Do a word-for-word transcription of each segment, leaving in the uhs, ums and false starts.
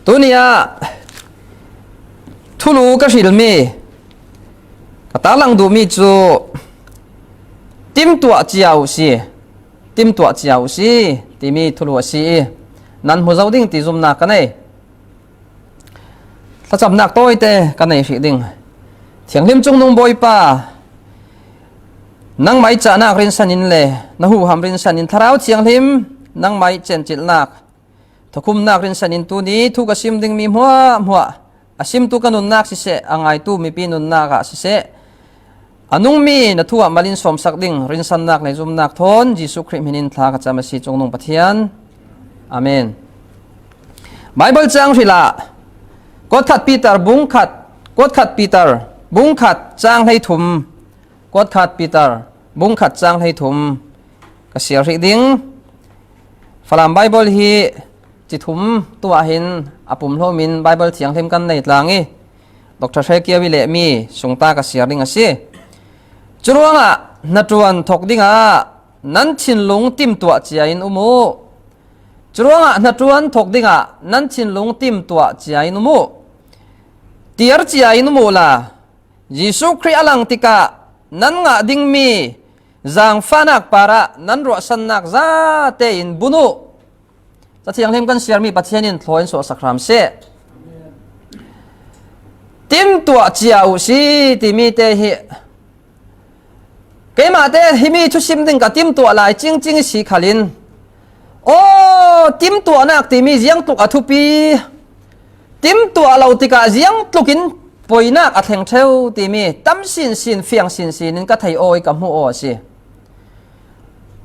Tuni ah thulu ka hrilmi, ka tarlang duhmi cu timtuah cia uh si, timtuah cia uh si timi thulu a si i, nan hmu zo ding ti zumnak ka nei. Thlacamnak tawite ka nei hrih ding. Thianghlim Cungnung Bawipa, nangmah i cahnak rinsan in le na huham rinsan in Thlarau Thianghlim nangmah i cencilhnak, thukhumnak rinsan in tuni thu ka sim dingmi hmuahhmuah, a simtu ka nunnak siseh, a ngaitu mipi nunnak ah siseh, a nungmi na thu ah mal in sawmsak ding rinsannak le zumnak thawn Jesuh Khrih hmin in thla ka cam a si, Cungnung Pathian. Amen. Baibal cang hril ah, Kuatkhat Peter bungkhat, Kuatkhat Peter bungkhat cang hleithum, Kuatkhat Peter bungkhat cang hleithum ka siar hrih ding. Falam Baibal hi cithum tuah hin a pumhlawm in Baibal Thianghlim kan nei tlang i, Doctor Hre Kio i lehmi sungta ka siar ding a si. Curuangah hnaṭuan thawk dingah nan thinlung timtuah cia in um uh. Curuangah hnaṭuan thawk dingah nan thinlung timtuah cia in um uh. Tiar cia in um uhla, Jesuh Khrih a lang tikah nan ngah dingmi zaangfahnak parah nan ruahsannak zate in bun uh. Ca Thianghlim kan siarmi Pathian in thlawi in suahsak hram seh. Timtuah cia uh si timi te hi, keimahte himi thusim ding ka timtuah lai cingcing i si khalin, aw, timtuahnak timi ziangtluk a thupi, timtuah lo tikah ziangtlukin poinak a thleng ṭheu timi tam sinsin, fiang sinsin in ka thei aw i ka hmuh aw a si.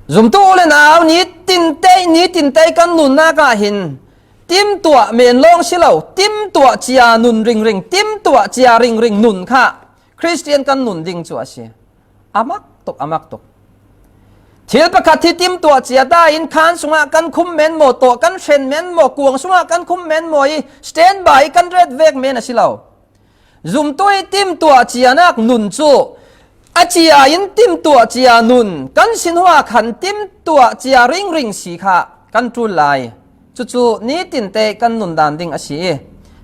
Zumtu u le nau, nitinte, nitinte kan nunnak ah hin timtuah men lawng si lo, timtuah cia nun ringring, timtuah cia ringring nun kha Khristian kan nun ding cu a si. A mak tuk, a mak tuk. Thil pakhat hi timtuah cia ta in khan sungah kan khum men maw, tawh kan hren men maw, kuang sungah kan khum men maw i standby kan ret vek men a si lo. Zumtu i timtuah cianak nun cu a cia in timtuah cia nun kan sin hua khan timtuah cia ringring si kha kan ṭul lai. Cucu nitinte kan nun dan ding a si i,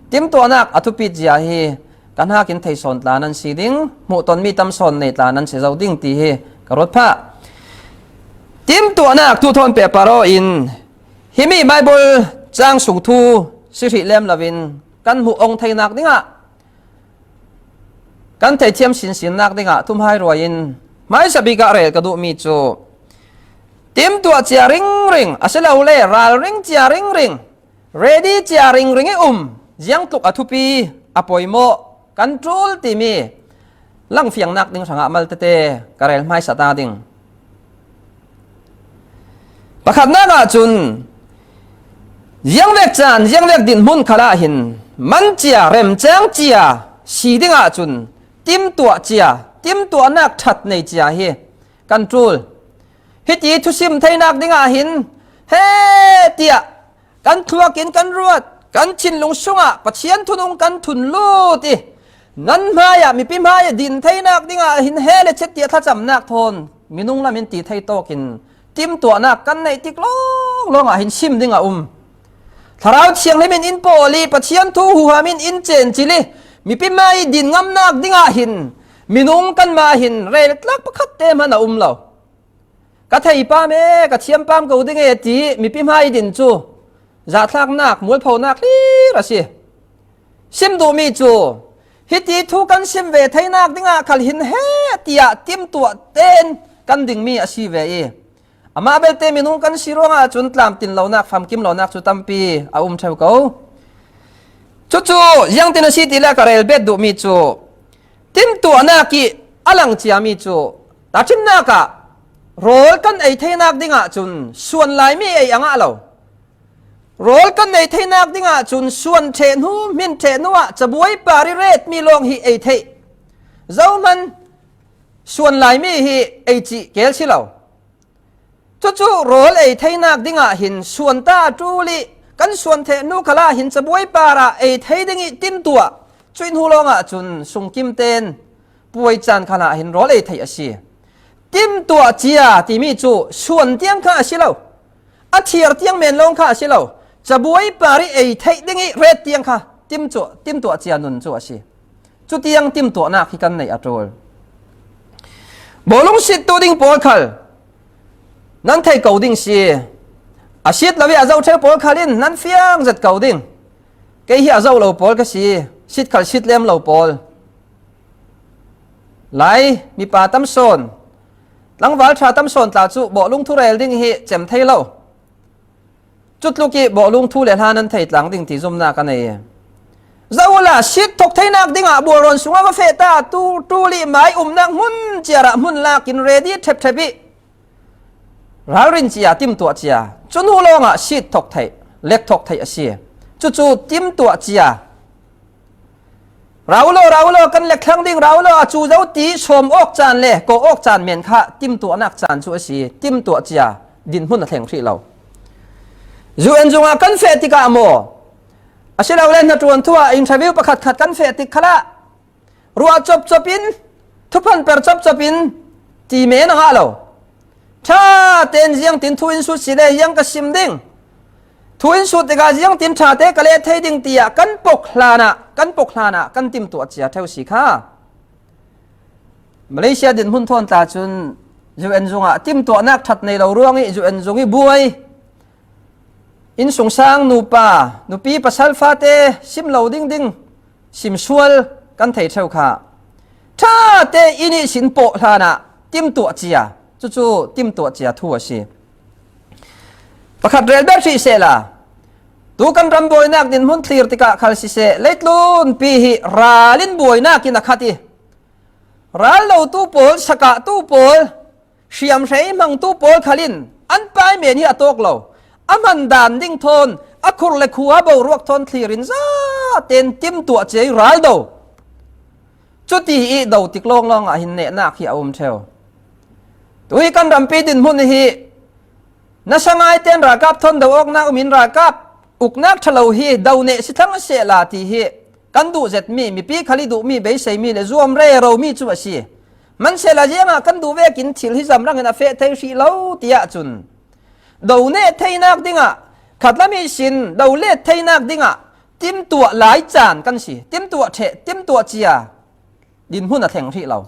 timtuahnak a thupi cia hi ka hnakin thei sawn tla nan si ding, hmuhtonmi tam sawn nei tla nan si zo ding ti hi ka ruat phah. Timtuahnak thu thawn pehpar aw in, himi Baibal cang sung thu si hrih lem loin kan hmuh ong theinak dingah, kan theithiam sinsinnak dingah thumhai ruai in hmaisa bik ah rel ka duhmi cu, timtuah cia ringring, asilole ralring cia ringring, ready cia ringring i um, ziangtluk a thupi, a poimawh, kan ṭul timi langfiangnak ding hrangah mal tete ka rel hmaisa ta ding. Pakhatnak ah cun, ziangvek caan, ziangvek dinhmun khalah hin man cia, remcang cia si dingah cun timtuah cia, timtuahnak ṭhat nei cia hi kan ṭul. Hiti thusim theinak dingah hin, he tiah kan thluak in kan ruat, kan thinlung sungah Pathian thunung kan thun lut i, nan hmaiah, mipi hmaiah din theinak dingah hin he le chet tiah thlacamnak thawn minung lam in ti thei tawkin timtuahnak kan neih tik lawnglawng ah hin sim ding a um. Thlarau Thianghlim in in pawl i, Pathian thu huham in in cencil i, mipi hmai din ngamnak dingah hin minung kanmah hin rel tlak pakhat te hman a um lo. Ka thei pam e, ka thiam pam ko ding e ti mipi hmai din cu zahthlaknak, mualphonak hlir a si. Sim duhmi cu hiti thu kan sim ve theinak dingah khal hin he tiah timtuah tein kan dingmi a si ve i, amah belte minung kan si ruangah cun tlamtlin lonak, famkim lonak cu tampi a um ṭheu ko. Cucu ziangtin a si ti le ka rel bet duhmi cu timtuahnak i a lang ciami cu tahṭhimnak ah rawl kan ei theinak dingah cun suan laimi ei a ngah lo. Rawl kan ei theinak dingah cun suan ṭheh hnu, hmin ṭheh hnu ah cabuai par i retmi lawng hi ei theih. Zohman suan laimi hi ei cih kel si lo. Cucu rawl ei theinak dingah hin suan ta a ṭul i kan suan ṭheh hnu khalah hin cabuai par ah ei thei ding i timtuah, cuih hnu lawngah cun sungkim tein puai caan khalah hin rawl ei theih a si. Timtuah cia timi cu suan tiang kha a si lo, a thiar tiang men lawng kha a si lo. Cabuai par i ei theih ding i ret tiang kha timtuah, timtuah cia nun cu a si. Cutiang timtuahnak hi kan neih a ṭul. Bawlung sittu ding pawl khal nan thei ko ding si. A sit lo i a zoh ṭheu pawl khal in nan fiang zet ko ding. Kei hi a zoh lo pawl ka si, sit khal sit lem lo pawl. Lai mipa tam sawn, tlangval ṭha tam sawn tla cu bawlung thu rel ding hi cem thei lo. Cutluk i bawlung thu le hla nan thei tlang ding ti zumnak a nei. Zoh uhla, sit thawk theinak dingah bualrawn sungah va feh ta, tu ṭul i mai umnak hmun ciarah hmun lak in ready ṭhepṭhep i ralrin cia, timtuah cia, cu hnu lawngah sit thawk theih, lek thawk theih a si. Cucu timtuah cia. Ra u law, ra u law, kan lek thlang ding, ra u law, a cu zo ti sawm awk caan le kawh awk caan men kha timtuahnak caan cu a si. Timtuah cia dinhmun a thleng hrih lo. U N zungah kan feh tikah maw, asilole hnaṭuan thu ah interview pakhat khat kan feh tik khalah ruah copcop in, thuphan per copcop in ti men a ngah lo. Ṭha tein ziangtin thu in sut si le ziang ka sim ding, thu in sut tikah ziangtin ṭha te ka let thei ding tiah kan pok hlanah, kan pok hlanah kan timtuah cia ṭheu si kha. Malaysia dinhmun thawn tla cun U N zungah timtuahnak ṭhat nei lo ruang i U N zung i buai, innsungsang nupa, nupi pasal fate sim lo ding ding simsual kan thei ṭheu kha. Ṭha te in ihsin pawh hlanah timtuah cia, cucu timtuah cia thu a si. Pakhat rel bek hrih sehla, tu kan ram buainak dinhmun thlir tikah khal siseh, leitlunpi hi ral in buainak in a khat i, ral lotu pawl, sakahtu pawl, hriamhrei hmangtu pawl khal in an pai men hi a tawk lo. A hman dan ding thawn, a khur le khua boruak thawn thlir in zaten timtuah cia i ral do. Cuti i do tik lawnglawng ah hin nehnak hi a um ṭheu. Tu hi kan rampi dinhmun hi nasa ngai ten ralkap thawn do awknak um in ralkap uknak ṭha lo hi do neh si thlang a sehla ti hi kan duh zetmi, mipi khal i duhmi, beiseimi le zuam reromi cu a si. Hmansehla ziangah kan duh vekin thil hi zamrang in a feh thei hrih lo ti ahcun do neh theinak dingah khatlam ihsin do let theinak dingah timtuah lai caan kan si. Timtuah ṭheh, timtuah cia dinhmun a thleng hrih lo.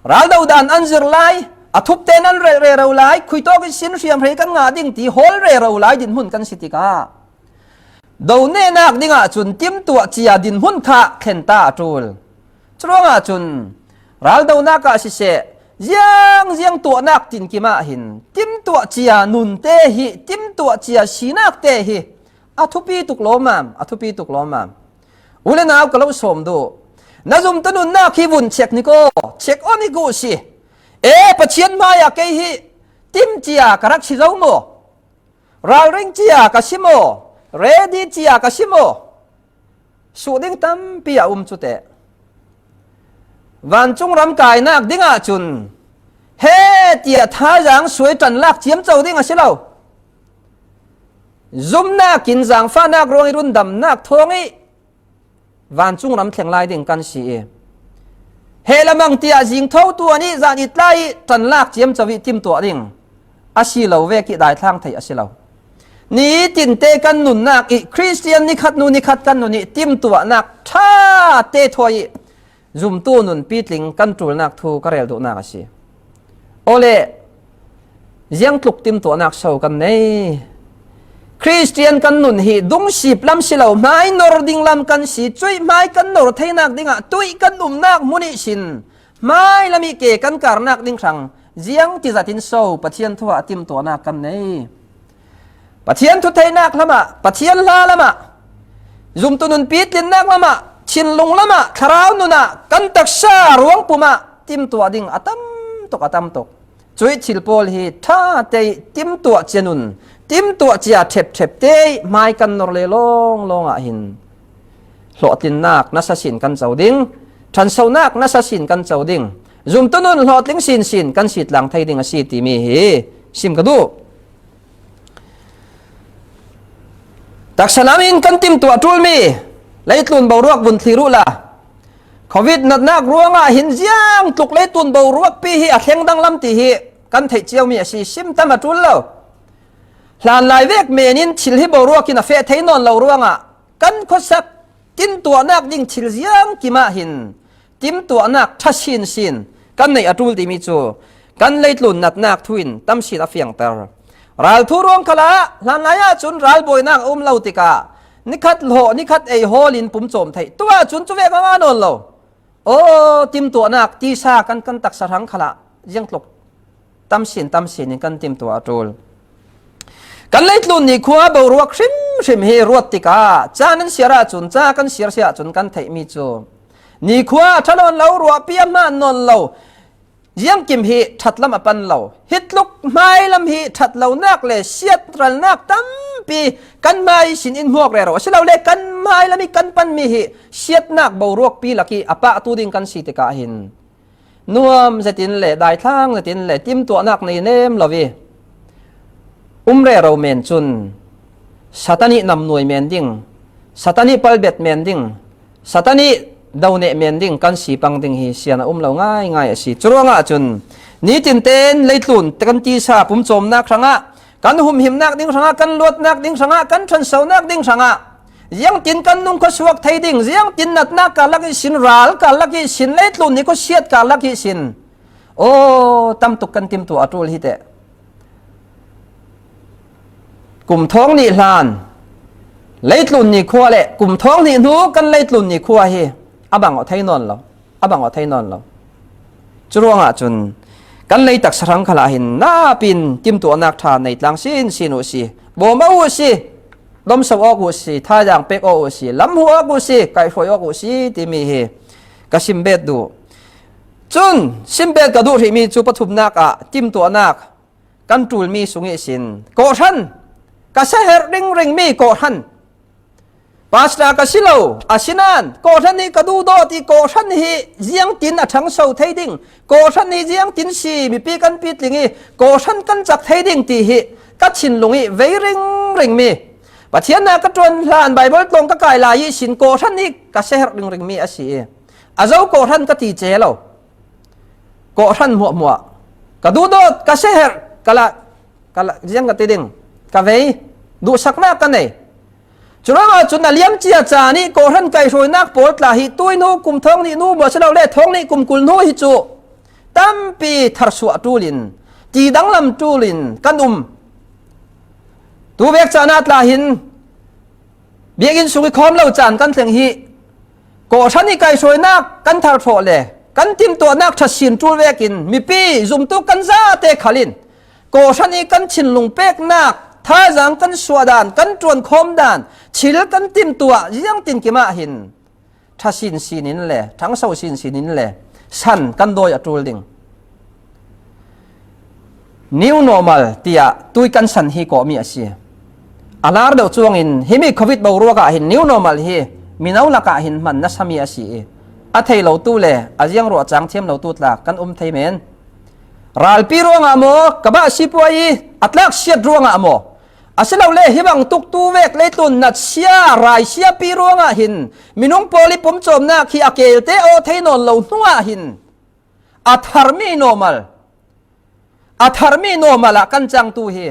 Raldo dan an zir lai, a thupte nan relh rero lai, khuitawk ihsin hriamhrei kan ngah ding ti hawl rero lai dinhmun kan si tikah do nehnak dingah cun timtuah cia dinhmun kha thlen ta a ṭul. Curuangah cun raldonak ah siseh, ziangziang tuahnak tinkim ah hin timtuah cia nunte hi, timtuah cia sinak te hi a thupi tuk lawmam, a thupi tuk lawmam. U le nau ka lo sawm duh. Na zumtu nunnak hi vun check ni kaw, check on i guh si. E, Pathian hmaiah kei hi tim cia ka rak si zo maw? Ralring cia ka si maw? Ready cia ka si maw? Suh ding tampi a um cu teh. Vancung ram kainak dingah cun he tiah thazaang suai ṭanlak ciamco ding a si lo. Zumnak in zaangfahnak ruang i rundamnak thawng i vancung ram thleng lai ding kan si i, heh lamang tiah zingtho tuan i zan i tla i ṭanlak ciamco i timtuah ding a si lo vek i daithlang theih a si lo. Ni tinte kan nunnak i Khristian nikhat nu nikhat kan nun i timtuahnak ṭha te thawi i zumtu nun pitling kan ṭulnak thu ka rel duhnak a si. Awle, ziangtluk timtuahnak so kan nei? Khristian kan nun hi dungsip lam si lo, hmai nor ding lam kan si. Cuih hmai kan nor theinak dingah tuih kan umnak hmun ihsin hmai lam i ke kan karnak ding hrang ziang tizatin so Pathian thu ah timtuahnak kan nei? Pathian thutheinak lamah, Pathian hla lamah, zumtu nun pitlinnak lamah, thinlung lamah, thlarau nunah kan taksa ruang pumah timtuah ding a tam tuk, a tam tuk. Cuih thil pawl hi ṭha te i timtuah cia nun, timtuah cia ṭhepṭhep te i hmai kan nor le lawnglawng ah hin hlawhtlinnak nasa sin kan co ding, ṭhansonak nasa sin kan co ding, zumtu nun hlawhtling sinsin kan si tlang thei ding a si timi hi sim ka duh. Taksa lam in kan timtuah ṭulmi leitlun boruak vun thlir uhla, covid natnak ruangah hin ziangtluk leitlun boruakpi hi a thleng danglam ti hi kan theih ciomi a si, sim tam a ṭul lo. Hlanlai vek menin thil hi boruakin a feh thei nawn lo ruangah kan khuasak timtuahnak ding thil ziang kimah hin timtuahnak ṭha sinsin kan neih a ṭul timi cu kan leitlun natnak thu in tamsin a fiangter. Ralthu ruang khalah hlanlai ahcun ralbawinak a um lo tikah nikhat hlawh nikhat ei hawlin pumcawm theih. Tu ahcun cuvek a ngah nawn lo. Aw, timtuahnak tisa kan kan taksa hrang khalah ziangtluk tamsin tamsin in kan timtuah a ṭul. Kan leitlun nikhua boruak hrimhrim hi ruat tikah ca nan siar ahcun, ca kan siar si ahcun kan theihmi cu nikhua a ṭha nawn lo, ruahpi a hmaan nawn lo, ziangkim hi ṭhatlam a pan lo. Hi tluk hmailam hi ṭhat lonak le siatralnak tampi kan hmai sin in hmuak rero. Asilole kan hmailam hi kan panmi hi siatnak boruakpi lak i a pahtu ding kan si tikah hin nuam zetin le daithlang zetin le timtuahnak nei nem lo i um rero men cun Satan i namnuai men ding, Satan i palbet men ding, Satan i doneh men ding kan si pang ding hi sian a um lo ngaingai a si. Curuangah cun nitin tein leitlun kan tisa pumcawmnak hrangah, kan humhimnak ding hrangah, kan luatnak ding hrangah, kan ṭhansonak ding hrangah ziangtin kan nungkhua suak thei ding, ziangtin natnak karlak ihsin, ral karlak ihsin, leitlun nikhua siat karlak ihsin, aw, tamtuk kan timtuah a ṭul hi teh. Kum thawng hnih hlan leitlun nikhua le kum thawng hnih hnu kan leitlun nikhua hi a bang aw thei nawn lo, a bang aw thei nawn lo. Curuangah cun kan lei taksa hrang khalah hin napin timtuahnak ṭha nei tlang sinsin uh si, bawm aw uh si, domso awk uh si, thaizang pek aw uh si, lam huh awk uh si, kaihhruai awk uh si timi hi ka simbet duh. Cun simbet ka duh hrihmi cu pathumnak ah timtuahnak kan ṭulmi sung ihsin kawhhran ka siaherh ringringmi kawhhran. Pastor ka si lo, asinain kawhhran hi ka duhdawt i kawhhran hi ziangtin a ṭhangso thei ding, kawhhran hi ziangtin si mipi kan pitling i kawhhran kan cak thei ding ti hi ka thinlung i vei ringringmi. Pathian hna ka ṭuan hlan Baibal tlawng ka kai lai ihsin kawhhran hi ka siaherh ringringmi a si i a zo kawhhran ka ti ce lo. Kawhhran hmuahhmuah ka duhdawt, ka siaherh, ka la, ka la, ziang ka ti ding, ka vei, duhsaknak ka nei. Curuangah cun a liamcia caan i kawhhran kaihhruainak pawl tla hi tuihnu kum thawng hnih hnu maw si lo le thawng hnih kum kul hnu hi cu tampi tharsuah ṭul in, ti danglam ṭul in kan um. Tu vek caan ah tla hin biakinn sung i khawm lo caan kan thleng hi kawhhran i kaihhruainak kan tharhrawh le kan timtuahnak ṭha sin ṭul vekin mipi zumtu kan zate khal in kawhhran i kan thinlung peknak, thazaang kan suah dan, kan ṭuankhawm dan, thil kan timtuah ziangtin kimah hin ṭha sinsin in le ṭhangso sinsin in le san kan dawi a ṭul ding. New normal tiah tui kan san hi kawhmi a si. A lar deuh cuangin himi covid boruak ah hin new normal hi mino lakah hin hman nasami a si i a thei lotu le a ziangruah cang thiam lotu tla kan um thei men. Ralpi ruangah maw, ka bah sipuai i a tlak siat ruangah maw, asilole hi bangtuk tu vek leitlun natsia raisiapi ruangah hin minung pawl i pumcawmnak hi a kelte aw thei nawn lo hnuah hin a tharmi normal, a tharmi normal ah kan cangtu hi,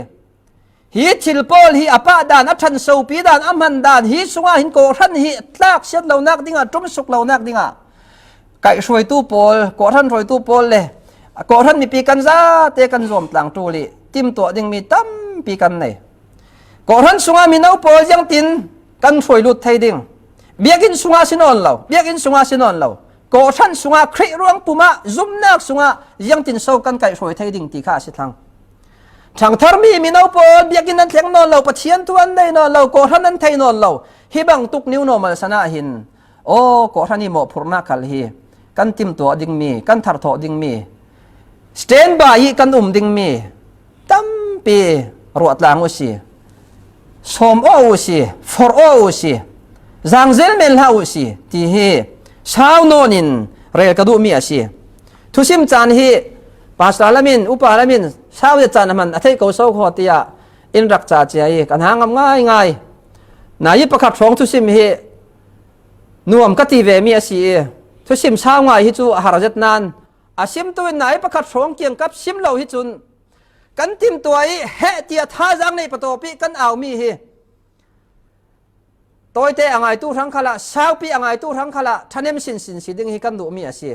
hi thil pawl hi a pah dan, a ṭhansopi dan, a hman dan, hi sungah hin kawhhran hi tlak siat lonak dingah, ṭumsuk lonak dingah kaihhruaitu pawl, kawhhran hruaitu pawl le kawhhran mipi kan zate kan zuam tlang ṭul i timtuah dingmi tampi kan nei. Kawhhran sungah mino pawl ziangtin kan hruai lut thei ding? Biakinn sungah si nawn lo, biakinn sungah si nawn lo, kawhhran sungah Khrih ruang pumah zumnak sungah ziangtin so kan kaihhruai thei ding ti kha a si thlang. Ṭhangtharmi mino pawl biakinn an thleng nawn lo, Pathian thu an nei nawn lo, kawhhran an thei nawn lo, hi bangtuk new normal san ah hin aw, kawhhran i mawhphurhnak khal hi kan timtuah dingmi, kan tharthawh dingmi, standby i kan um dingmi tampi ruah tlang uh si, sawm aw uh si, forh aw uh si, zangzel men hlah uh si ti hi sau nawn in rel ka duhmi a si. Thusim caan hi Pastor lamin, upa lamin sau zet caan a hman a theih ko so khaw tiah in rak ca cia i kan hang ngam ngaingai. Nai pakhat hrawng thusim hi nuam ka ti ve mi a si i, thusim sau ngai hi cu a har zet nain a simtu in nai pakhat hrawng kiangkap sim lo hi cun kan timtuah ih heh tiah thazang neih patawp ih kan aumi hi. Tawite a ngaitu hrang khalah, saupi a ngaitu hrang khalah thanem sinsin si ding hi kan duhmi a si.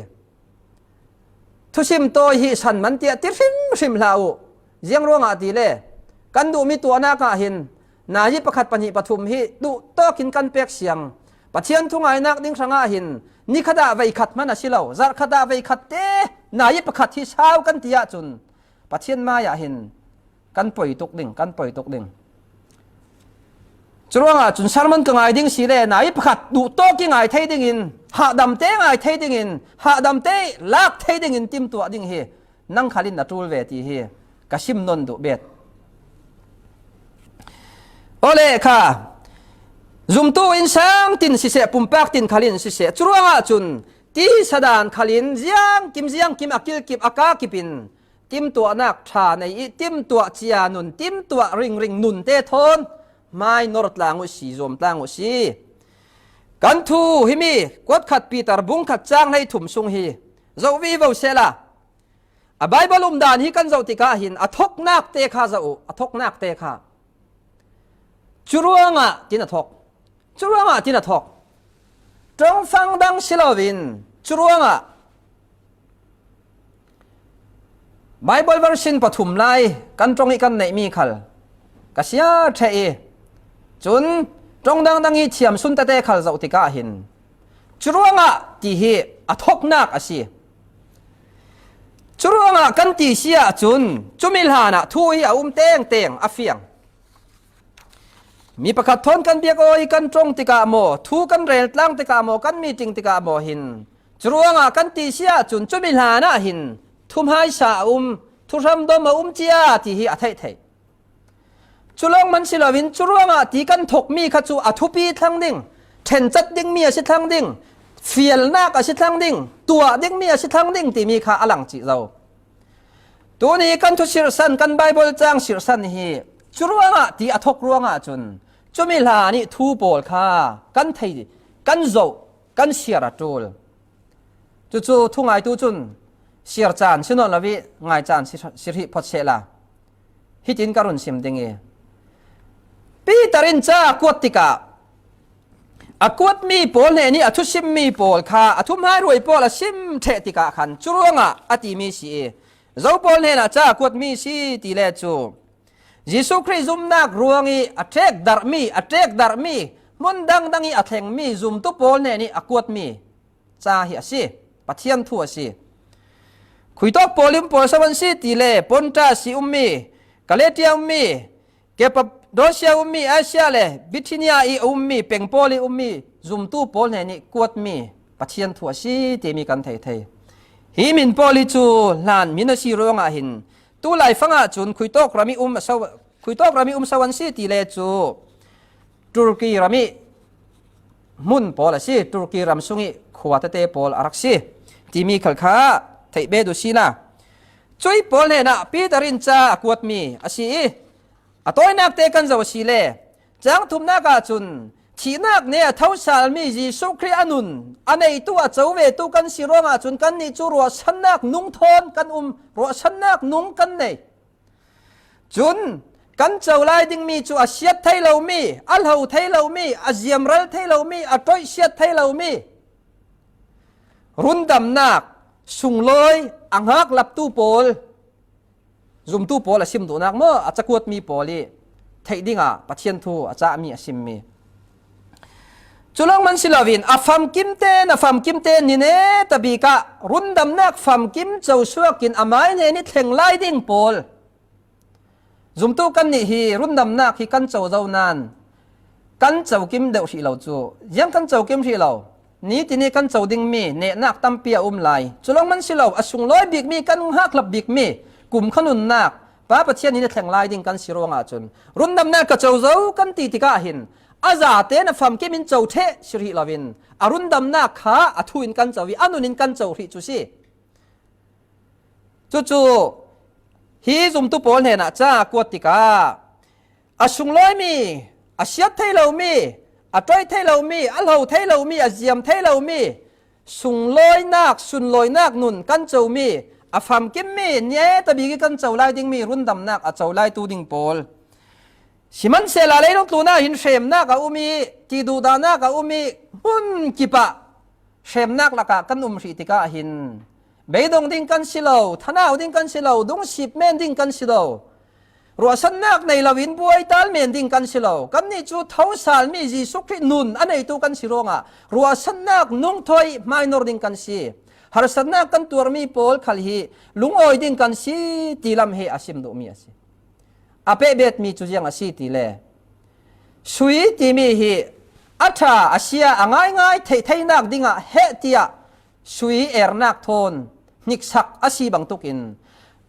Thusim tawi hi san man tiah ti hrimhrim hlah uh. Ziang ruangah tile kan duhmi tuahnak ah hin nai pakhat pahnih pathum hi duhtawkin kan pek siang. Pathian thungainak ding hrangah hin ni khatah veikhat hman a si lo, zarh khatah veikhat te nai pakhat hi sau kan ti ahcun Pathian mai ah hin kan poi tuk ding, kan poi tuk ding. Curuangah cun sermon ka ngai ding si le, nai pakhat duhtawk i ngai thei dingin, hahdamte ngai thei dingin, hahdamte lak thei dingin timtuah ding hi nang khalin na ṭul ve ti hi ka sim nawn duh bet. Awle kha, zumtu innsang tin siseh, pumpak tin khalin siseh, curuangah cun tisa dan khalin ziangkim ziangkim a kilkip a kakip in timtuahnak ṭha nei ih timtuah cia nun, timtuah ringring nunte thawn hmai nor tlang uh si, zuam tlang uh si. Kan thu himi kuatkhat Peter bungkhat cang hleithum sung hi zoh vivo sehla, a Baibal umdan hi kan zoh tikah hin a thoknak te kha zoh uh, a thoknak te kha. Curuangah tin a thok. Curuangah tin a thok. Ṭongfang dang si loin curuangah Baibal version pathum lai kan ṭong ih kan neihmi khal ka sia ṭheh ih, cun ṭong dangdang ih thiam sun tete khal zoh tikah hin curuangah ti hi a thoknak a si. Curuangah kan ti si ahcun cumi hlanah thu hi a um tengteng a fiang. Mi pakhat thawn kan biak aw ih kan ṭong tikah maw, thu kan rel tlang tikah maw, kan meeting tikah maw hin curuangah kan ti si ahcun cumi hlanah hin thuhmaisa a um, thuhramdom a um cia ti hi a theih theih. Cu lawng man si loin curuangah ti kan thokmi kha cu a thupi thlang ding, ṭhencat dingmi a si thlang ding, fialnak a si thlang ding, tuah dingmi a si thlang ding timi kha a lang cih zo. Tuni kan thu sirhsan, kan Baibal cang sirhsan hi curuangah ti a thok ruangah cun cumi hlan ih thu pawl kha kan thei, kan zoh, kan siar a ṭul. Cucu thungaitu cun siar caan si nawn lo ih ngai caan si, si hrih phot sehla hitin ka run sim ding ih, Peter in ca a kuat tikah a kuatmi pawl hnenih a thusimmi pawl kha a thuhmai ruai pawl a sim ṭheh tikah khan curuangah a timi si ih, zo pawl hnenah ca a kuatmi si ti le cu Jesuh Khrih zumnak ruangih a ṭekdarhmi, a ṭekdarhmi, hmun dangdang ih a thlengmi zumtu pawl hnenih a kuatmi ca hi a si. Pathian thu a si. Khuitawk pawl ih um pawl so an si ti le Pontas ih ummi, Galatia ummi, Kappadosia ummi, Asia le Bithinia ih a ummi peng pawl ih ummi zumtu pawl hnenih kuatmi Pathian thu a si timi kan thei thei. Hi min pawl ih cu hlan min a si ruangah hin tu laifang ahcun khuitawk ram ih um a so, khuitawk ram ih um so an si ti le cu Turkey ram ih hmun pawl a si, Turkey ram sungih khua tete pawl a rak si timi khal kha theih bet uh sila. Cuih pawl hnenah Peter in ca a kuatmi a si ih, a tawinak te kan zoh a si le, cang thumnak ahcun thihnak ne a thosalmi Jesuh Khrih a nun a neitu, a co vetu kan si ruangah cun kannih cu ruahsannak nung thawn kan um, ruahsannak nung kan nei. Cun kan co lai dingmi cu a siat thei lomi, a hlo thei lomi, a ziamral thei lomi, a ṭoihsiat thei lomi, rundamnak sunglawi a hngak laptu pawl, zumtu pawl a sim duhnak maw, a cakuatmi pawl ih theih dingah Pathian thu a cahmi a simmi. Cu lawng man si loin a famkim tein, a famkim tein ni neta bikah rundamnak famkim co suakin amai hnenih thleng lai ding pawl. Zumtu kannih hi rundamnak hi kan co zo nain kan co kim deuh hrih lo cu. Ziang kan co kim hrih lo? Nitin ih kan co dingmi nehnak tampi a um lai. Cu lawng man si lo, a sunglawi bikmi, kan hngakhlap bikmi kumkhua nunnak, Pa Pathian in a thleng lai ding kan si ruangah cun rundamnak ka co zo kan ti tikah hin a zate in a famkim in co ṭheh si rih loin a rundamnak kha a thu in kan co ih a nun in kan co hrih cu si. Cucu hi zumtu pawl hnenah ca a kuat tikah a sunglawimi, a siat thei lomi, a ṭoih thei lomi, a hlo thei lomi, a ziam thei lomi, sunglawinak, sunlawinak nun kan comi, A famkim mi, niata bik i kan co lai ding mi, rundamnak a co lai tu ding pawl. Sihmanhsehlaw leilung tlunah hin hremnak a um i, tihduhdahnak a um i, hmun kipah hremnak lakah kan um hrih tikah hin, beidong ding kan si lo, thanau ding kan si lo, dungsip men ding kan si lo. Ruahsannak nei loin buaital men ding kan si lo. Kannih cu thosal mi Jesuh Khrih nun a neitu kan si ruangah ruahsannak nungthawi hmainor ding kan si. Harsatnak kan tuarmi pawl khal hi lungawi ding kan si ti lam hi a sim duhmi a si. A pehbetmi cu ziang a si ti le, sui timi hi a ṭha a sia a ngaingai theih theinak dingah heh tiah sui ernak thawn hniksak a si bangtukin,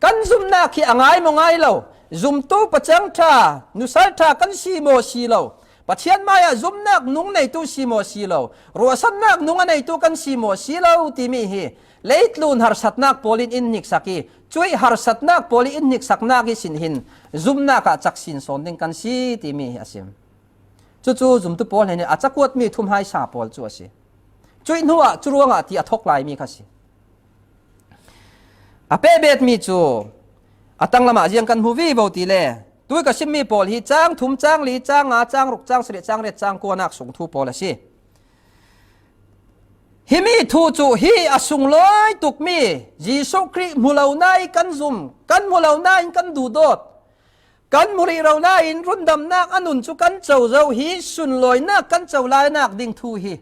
kan zumhnak hi a ngai maw ngai lo, zumtu pacang ṭha, nusal ṭha kan si maw si lo, Pathian mai-ah zumhnak nung neitu si maw si lo, ruahsannak nung a neitu kan si maw si lo timi hi leitlun harsatnak pawl in in hniksak i, cuih harsatnak pawl i in hniksaknak ihsin hin zumhnak ah cak sin sawn ding kan si timi hi a sim. Cucu zumtu pawl hnen in a cakuatmi thumhaisa pawl cu a si. Cuih hnuah cu ruangah ti a thawk laimi kha si. A pehbetmi cu a tanglamah ziang kan hmu vivo ti le, tui ka simmi pawl hi cang thum, cang li, cang nga, cang ruk, cang sarih, cang riat, cang kuanak sung thu pawl a si. Himi thu cu hi a sunglawi tukmi Jesuh Khrih hmu lo nain kan zum, kan hmu lo nain kan duhdawt, kan hmu rih lo nain rundamnak a nun cu kan co zo hi sunlawinak kan co lainak ding thu hi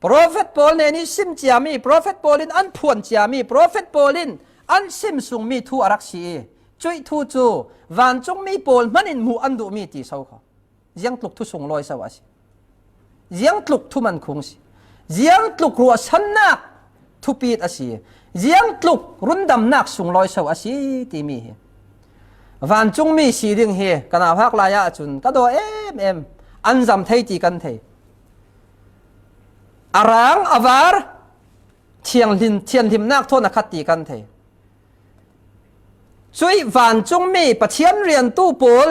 profet pawl hnen i sim ciami, profet pawl in an phuan ciami, profet pawl in an sim sungmi thu a rak si i, cuih thu cu vancungmi pawl hman in hmuh an duhmi ti so kho. Ziangtluk thu sunglawi so a si. Ziangtluk thu mankhung si. Ziangtluk ruahsannak thupit a si. Ziangtluk rundamnak sunglawi so a si timi hi. Vancungmi si ding hi ka nauhak lai ahcun ka daw em em. An zam thei ti kan thei. A rang a var thianghlim, thianghlimnak thawn a khat ti kan thei. Cuih vancungmi Pathian riantu pawl,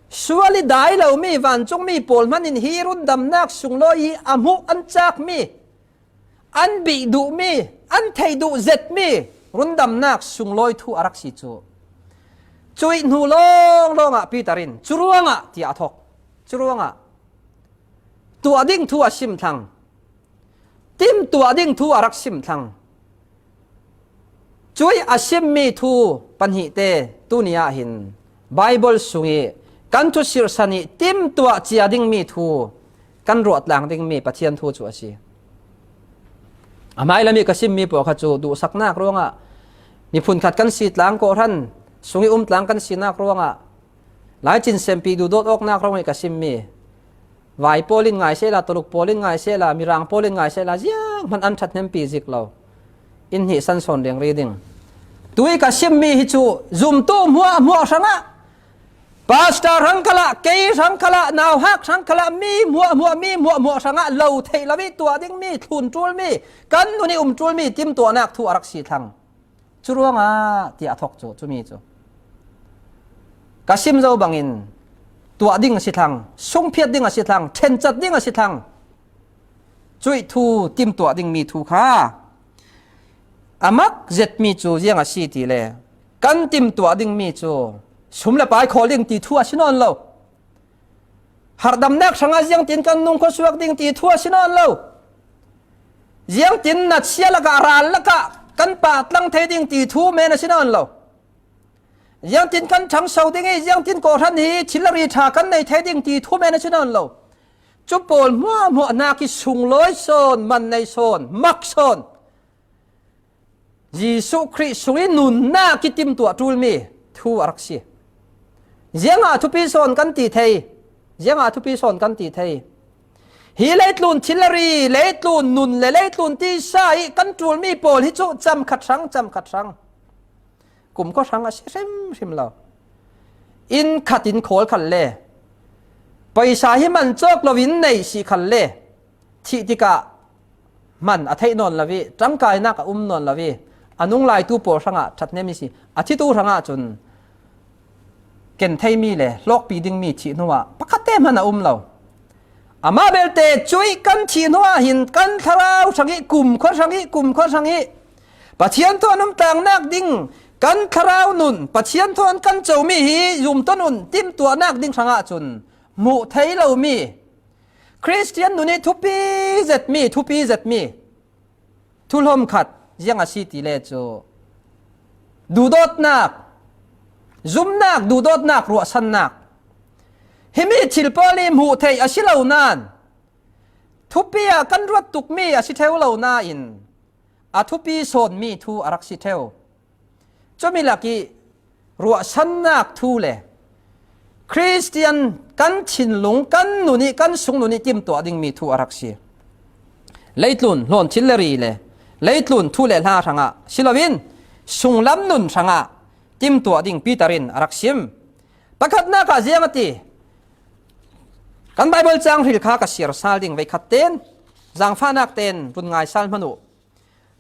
sual i dai lomi vancungmi pawl hman in hi rundamnak sunglawi hi a hmuh an cakmi, an bih duhmi, an theih duh zetmi rundamnak sunglawi thu a rak si cu. Cuih hnu lawnglawng ah Peter in, cu ruangah, tiah a thawk. Cu ruangah tuah ding thu a sim thlang. Timtuah ding thu a rak sim thlang. Cuih a simmi thu pahnih te tuni ah hin Baibal sung i kan thu sirhsan i timtuah cia dingmi thu kan ruah tlang dingmi Pathian thu cu a si. A hmailam i ka simmi pawl kha cu duhsaknak ruangah, miphun khat kan si tlang, kawhhran sung i um tlang kan sinak ruangah, Laicin sempi duhdawt awknak ruangah i ka simmi, Vai pawl in ngai sehla, Tuluk pawl in ngai sehla, Mirang pawl in ngai sehla, zianghman an ṭhathnempi zik lo. In hnihsan sawn rengri ding. Tui ka simmi hi cu zumtu hmuahhmuah hrangah, pastor hrang khalah, kei hrang khalah, nauhak hrang khalah, mi hmuahhmuah, mi hmuahhmuah hrangah lo theih lo i tuah dingmi, thlun ṭulmi, kan nun i um ṭulmi timtuahnak thu a rak si thlang. Cu ruangah tiah a thawk cu, cumi cu ka sim zo bangin tuah ding a si thlang, sungphiat ding a si thlang, ṭhencat ding a si thlang. Cuih thu timtuah dingmi thu kha a mak zetmi cu ziang a si ti le, kan timtuah dingmi cu sum le pai khawl ding ti thu a si nawn lo. Harhdamnak hrangah ziangtin kan nungkhua suak ding ti thu a si nawn lo. Ziangtin natsia lakah, ral lakah kan pahtlang thei ding ti thu men a si nawn lo. Ziangtin kan ṭhangso ding i, ziangtin kawhhran hi thil le ri ṭha kan nei thei ding ti thu men a si nawn lo. Cu pawl hmuahhmuahnak i sunglawi sawn, man nei sawn, mak sawn, Jesuh Khrih sung i nunnak i timtuah ṭulmi thu a rak si. Ziangah thupi sawn kan ti thei? Ziangah thupi sawn kan ti thei? Hi leitlun thil le ri, leitlun nun le leitlun tisa i kan ṭulmi pawl hi cu cam khat hrang, cam khat hrang, kumkhua hrang a si hrimhrim lo. Inn khat in khawl khalle, paisa hi man cawk loin nei si khalle, thih tikah hman a theih nawn lo i, ṭangkainak a um nawn lo i, a nunglaitu pawl hrangah ṭhathnem i si. A thitu hrangah cun ken theimi le hlawkpi dingmi thih hnuah pakhatte hman a um lo. Amah belte cuih kan thih hnuah hin kan thlarau hrang i, kumkhua hrang i, kumkhua hrang i, Pathian thawn um tlangnak ding kan thlarau nun, Pathian thawn kan comi hi zumton un timtuahnak ding hrangah cun hmuh thei lomi Khristian nun ih thupi zetmi, thupi zetmi thuhlawm khat ziang a si ti le cu duhdawtnak, zumnak, duhdawtnak, ruahsannak. Himi thil pawl ih hmuh theih a si lo nain thupi ah kan ruat tukmi a si ṭheu lo nain a thupi sawnmi thu a rak si ṭheu. Cumi lakih ruahsannak thu le Khristian kan thinlung, kan nun ih, kan sung nun ih timtuah dingmi thu a rak si. Leitlun hlawn thil le ri le leitlun thu le hla hrangah si loin sunglam nun hrangah timtuah ding Peter in a rak sim. Pakhatnak ah ziang a ti? Kan Baibal cang hril kha ka siar sal ding, veikhat tein zangfahnak tein run ngai sal hmanh uh.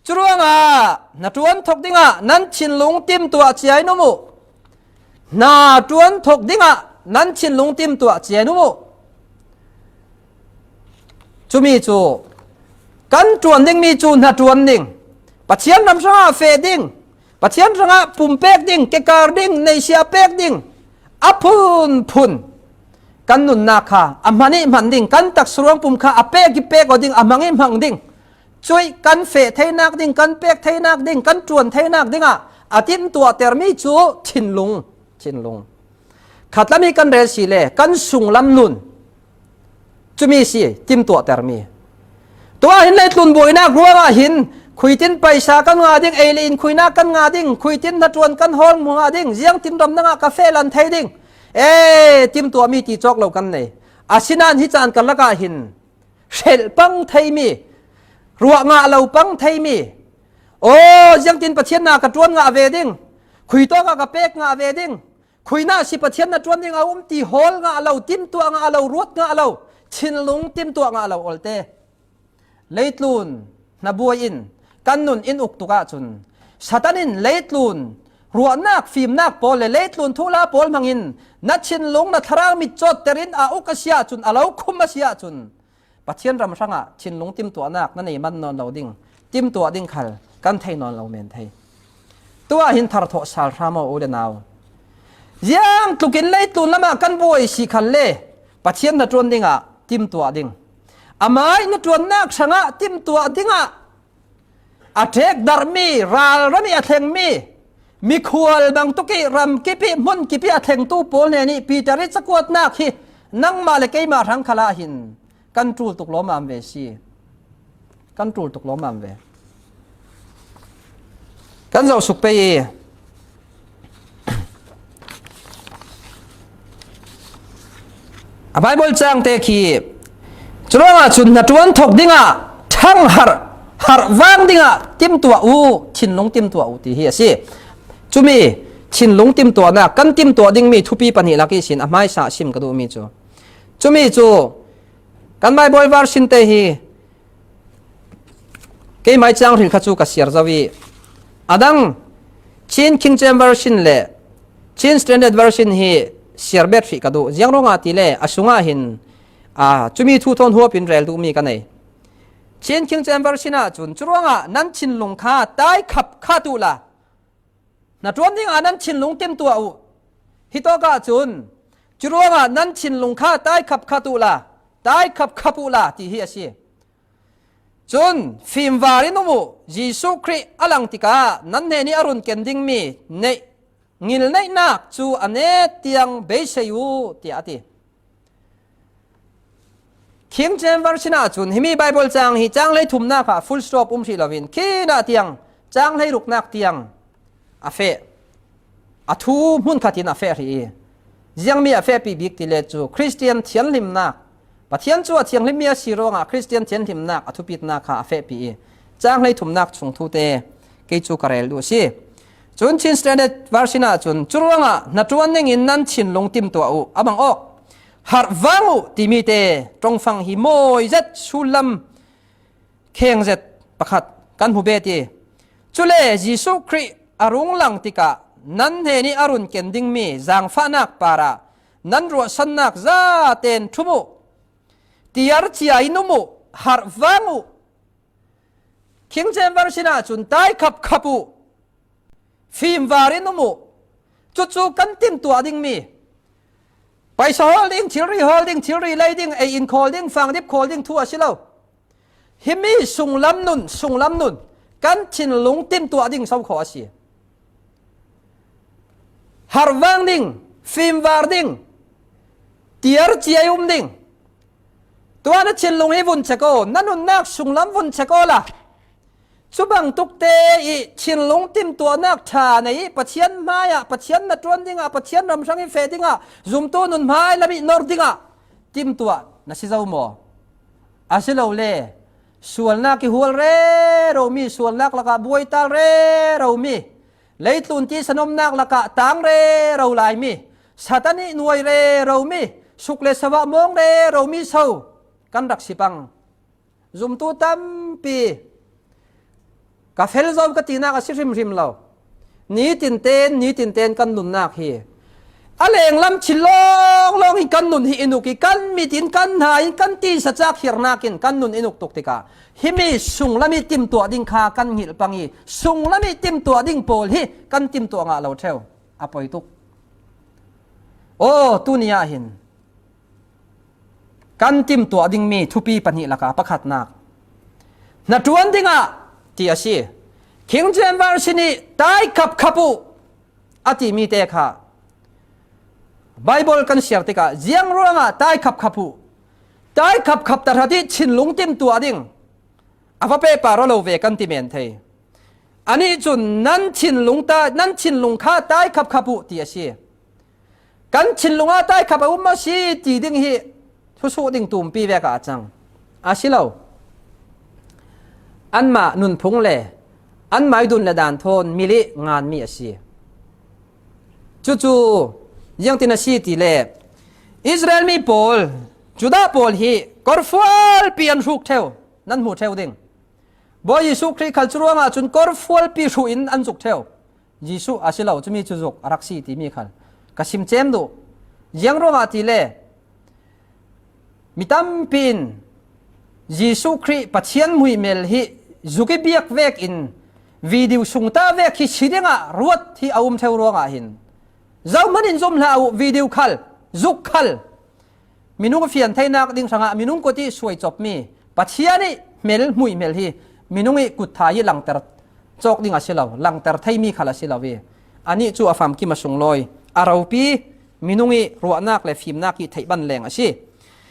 Curuangah hnaṭuan thawk dingah nan thinlung timtuah cia in um uh. Hnaṭuan thawk dingah nan thinlung timtuah cia in um uh. Cumi cu kan ṭuan dingmi cu hnaṭuan ding, Pathian ram hrangah feh ding, Pathian hrangah pumpek ding, kekar ding, neihsiah pek ding, a phunphun kan nunnak kha a hman ih hman ding, kan taksa ruangpum kha a pek ih pek aw ding, a hmang ih hmang ding, cuih kan feh theinak ding, kan pek theinak ding, kan ṭuan theinak dingah a timtuahtermi cu thinlung, thinlung. Khatlam hi kan rel si le kan sunglam nun cumi si timtuahtermi. Tuah hin leitlun buainak ruangah hin khuitin paisa kan ngah ding, ei le in khuinak kan ngah ding, khuitin hnaṭuan kan hawl mu ngah ding, ziangtin ram dangah ka feh lan thei ding, e, timtuahmi ti cawk lo kan nei. Asinain hi caan karlak ah hin hrelh pang theimi, ruah ngah lo pang theimi, aw, ziangtin Pathian na ka ṭuan ngah ve ding, khui tawkah ka pek ngah ve ding, khuinah si Pathian na ṭuan ding a um ti hawl ngah lo, timtuah ngah lo, ruat ngah lo, thinlung timtuah ngah lo olte leitlun hnabuai in kan nun in uk tuk ahcun Satan in leitlun ruahnak, fimnak pawl le leitlun thuhla pawl hmangin na thinlung, na thlarau mit cawtter in a uk a si ahcun, a lo khum a si ahcun, Pathian ram hrangah thinlung timtuahnak na nei man nawn lo ding, timtuah ding khal kan thei nawn lo men thei. Tuah hin thar thawh sal hram aw u le nau. Ziang tlukin leitlun lamah kan buai si khalle Pathian hnaṭuan dingah timtuah ding, amah ih hnaṭuannak hrangah timtuah dingah a ṭekdarhmi, ralram ih a thlengmi, mikhual bangtuk ih ram kip ih hmun kip ih a thlengtu pawl hnenih Peter ih cakuatnak hi nangmah le keimah hrang khalah hin kan ṭul tuk lawmam ve si. Kan ṭul tuk lawmam ve. Kan zoh suk pei ih a Baibal cangte khi curuangah cun hnaṭuan thawk dingah ṭhang harh, harh vang dingah timtuah uh, thinlung timtuah uh ti hi a si. Cumi thinlung timtuahnak, kan timtuah dingmi thupi pahnih lak ihsin a hmaisa a sim ka duhmi cu, cumi cu kan Baibal version te hi keimah ih cang hril kha cu ka siar zo ih, a dang Chin King James Version le Chin Standard Version hi siar bet hrih ka duh. Ziang ruangah ti le a sungah hin, aa, cumi thu thawn huap in rel duhmi ka nei. Chin King James Version ah cun, curuangah nan thinlung kha tai khap khat uhla, hnaṭuan dingah nan thinlung timtuah uh. Hitawk ahcun, curuangah nan thinlung kha tai khap khat uhla, tai khap khap uhla ti hi a si. Cun fimvar in um uh. Jesuh Khrih a lang tikah nan hnenih a run ken dingmi neih, ngilneihnak cu a net tiang beisei uh, tiah a ti. King James Version ah cun himi Baibal cang hi cang hleithumnak ah full stop um hrih loin khinah tiang cang hleiruknak tiang a feh, a thu hmunkhat in a feh hrih ih, ziangmi a fehpi bik ti le cu Khristian thianhlimnak, Pathian cu a thianghlimmi a si ruangah Khristian thianhlimnak a thupitnak kha a fehpi ih, cang hleithumnak chung thute kei cu ka rel duh a si. Cun Chin Standard Version ah cun, curuangah hnaṭuan ningin nan thinlung timtuah uh, a bang awk, harh vang uh timi te ṭongfang hi mawi zet, sullam kheng zet pakhat kan hmu bet ih, cule Jesuh Khrih a rung lang tikah nan hnenih a run ken dingmi zangfahnak parah nan ruahsannak zaten ṭhum uh, tiar cia in um uh, harh vang uh, King James Version ah cun tai khapkhap uh, fimvar in um uh. Cucu kan timtuah dingmi, paisa hawl ding, thilri hawl ding, thilri lei ding, ei in khawl ding, fangdip khawl ding thu a si lo. Himi sunglam nun, sunglam nun kan thinlung timtuah ding so khaw a si. Harvang ding, fimvar ding, tiar ciai um ding. Tua na thinlung hi vun cek aw, na nunnak sunglam vun cek aw la. Cubang tukte i thinlung timtuahnak ṭha nei i Pathian hmaiah, Pathian na ṭuan dingah, Pathian ram hrang i feh dingah, zumtu nun hmai lam i nor dingah timtuah na si zo maw? A si lo le, sualnak i hual rero mi, sualnak lakah buaital rero mi, leitlun tisan omnak lakah tang rero lai mi, Satan i nuai rero mi, suk le savah mawng rero mi so kan rak si pang. Zumtu tampi ka fel zo ka tinak a si hrimhrim lo. Nitin ten, nitin ten kan nunnak hi a lenglam thil lawnglawng hi kan nun hi i nuk i kan mit in kan hna in kan tinsa cak hirnak in kan nun i nuk tuk tikah himi sunglam i timtuah ding kha kan hngilh pang i sunglam i timtuah ding pawl hi kan timtuah ngah lo ṭheu a poi tuk. Aw, tuni ah hin kan timtuah dingmi thupi pahnih lakah pakhatnak, hnaṭuan dingah ti a si. King James Version i tai khapkhap uh a timi te kha Bible kan siar tikah ziang ruangah tai khapkhap uh, tai khapkhap tahrat i thinlung timtuah ding a va pehpar aw lo ve kan ti men thei. Anih cun nan thinlung ta, nan thinlung kha tai khapkhap uh ti a si. Kan thinlung ah tai khap a um a si ti ding hi thusuh ding tumpi vek ah a cang. A si lo. Anmah nunphung le anmah i dun le dan thawn mil i nganmi a si. Cucu ziangtin a si ti le Israel mi pawl, Judah pawl hi korfualpi an hruk ṭheu, nan hmu ṭheu ding. Bawi Jesuh Khrih khal cu ruangah cun korfualpi hruh in an zuk ṭheu. Jesuh a si lo, cumi cu zuk a rak si timi khal ka sim cem duh. Ziang ruangah ti le mi tampi in Jesuh Khrih Pathian muihmel hi zuk i biak vekin video sungta vek hi si dingah ruat hi a um ṭheu ruangah hin zohman in zum hlah uh, video khal, zuk khal. Minung fian theinak ding hrangah minung kut i suai copmi Pathian i hmel, hmuihmel hi minung i kut thai i langter cawk ding a si lo, langter theimi khal a si lo i anih cu a famkim a sunglawi, a ropi, minung i ruahnak le fimnak i theih ban leng a si.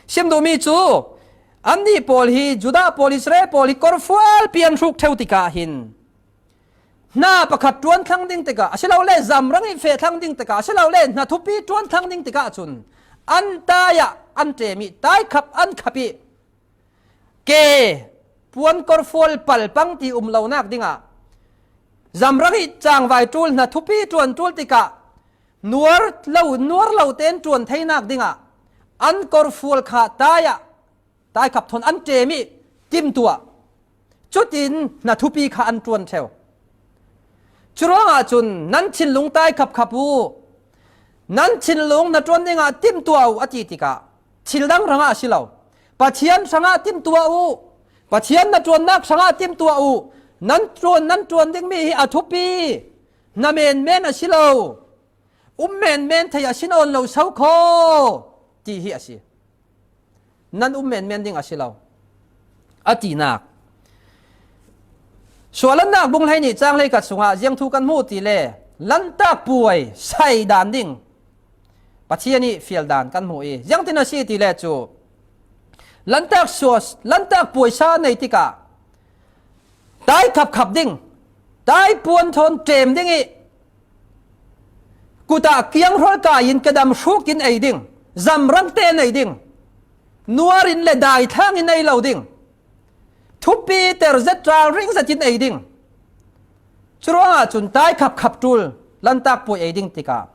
Sim duhmi cu annih pawl hi, Judah pawl, Israel pawl hi korfualpi an hruk ṭheu tikah hin hna pakhat ṭuan thlang ding tikah, a si lo le zamrang i feh thlang ding tikah, a si lo le hna thupi ṭuan thlang ding tikah cun an tai ah an ṭem i tai khap an khap i ke puan korfual pal pang ti um lonak dingah zamrang i cangvai ṭul, hna thupi ṭuan ṭul tikah nuar lo, nuar lo tein ṭuan theinak dingah an korfual kha tai ah tai khap thawn an ṭem i timtuah, cutin hna thupi kha an ṭuan ṭheu. Curuangah cun nan thinlung tai khapkhap uh, nan thinlung hna ṭuan dingah timtuah uh a ti tikah thil dang hrangah a si lo. Pathian hrangah timtuah uh, Pathian hna ṭuannak hrangah timtuah uh. Nan ṭuan, nan ṭuan dingmi hi a thupi, hna menmen a si lo. Um menmen thei a si nawn lo so khaw ti hi a si. Nan um menmen ding a si lo a tinak. Suahlannak bung hleihnih cang hleikhat sungah ziang thu kan hmuh ti le Lantak puai sai dan ding Pathian i fial dan kan hmuh i ziangtin a si ti le cu Lantak suas, Lantak puai sa nei tikah tai khapkhap ding, tai puan thawn ṭem ding i kutah kianghrawl kai in kedam hruk in ei ding, zamrang te in ei ding, nuar in le daithlang in ei lo ding, thupi ter zet, ral ring zet in ei ding. Curuangah cun tai khapkhap ṭul Lantak puai ei ding tikah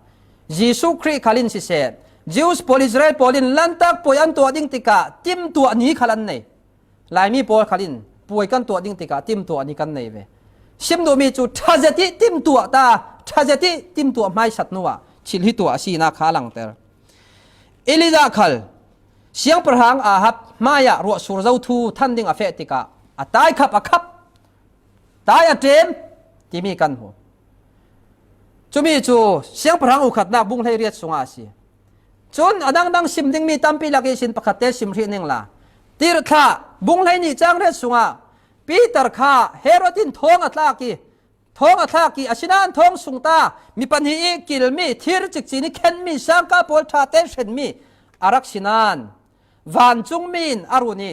Jesuh Khrih khal in siseh, Jews pawl, Israel pawl in Lantak puai an tuah ding tikah timtuah ni khal an nei. Laimi pawl khal in puai kan tuah ding tikah timtuah ni kan nei ve. Sim duhmi cu ṭha zet i timtuah ta, ṭha zet i timtuah hmaisat hnuah thil hi tuah a sinak kha a langter. Elijah khal siangpahrang Ahab hmaiah ruahsur zo thu than ding a feh tikah a tai khap a khap. tai a ṭem timi kan hmu. Cumi cu Siangpahrang ukhatnak bung hleiriat sungah a si. Cun a dangdang sim dingmi tampi lak ihsin pakhatte sim hrih ning la. Tirhthlah bung hleihnih cang riat sungah Peter kha Herod in thawng a tlak i, thawng a thlak i, asinain thawng sungta mi pahnih i kilmi, thir cikcin i khenmi, sangka pawl ṭha tein hremmi a rak si nain vancungmi in a run i,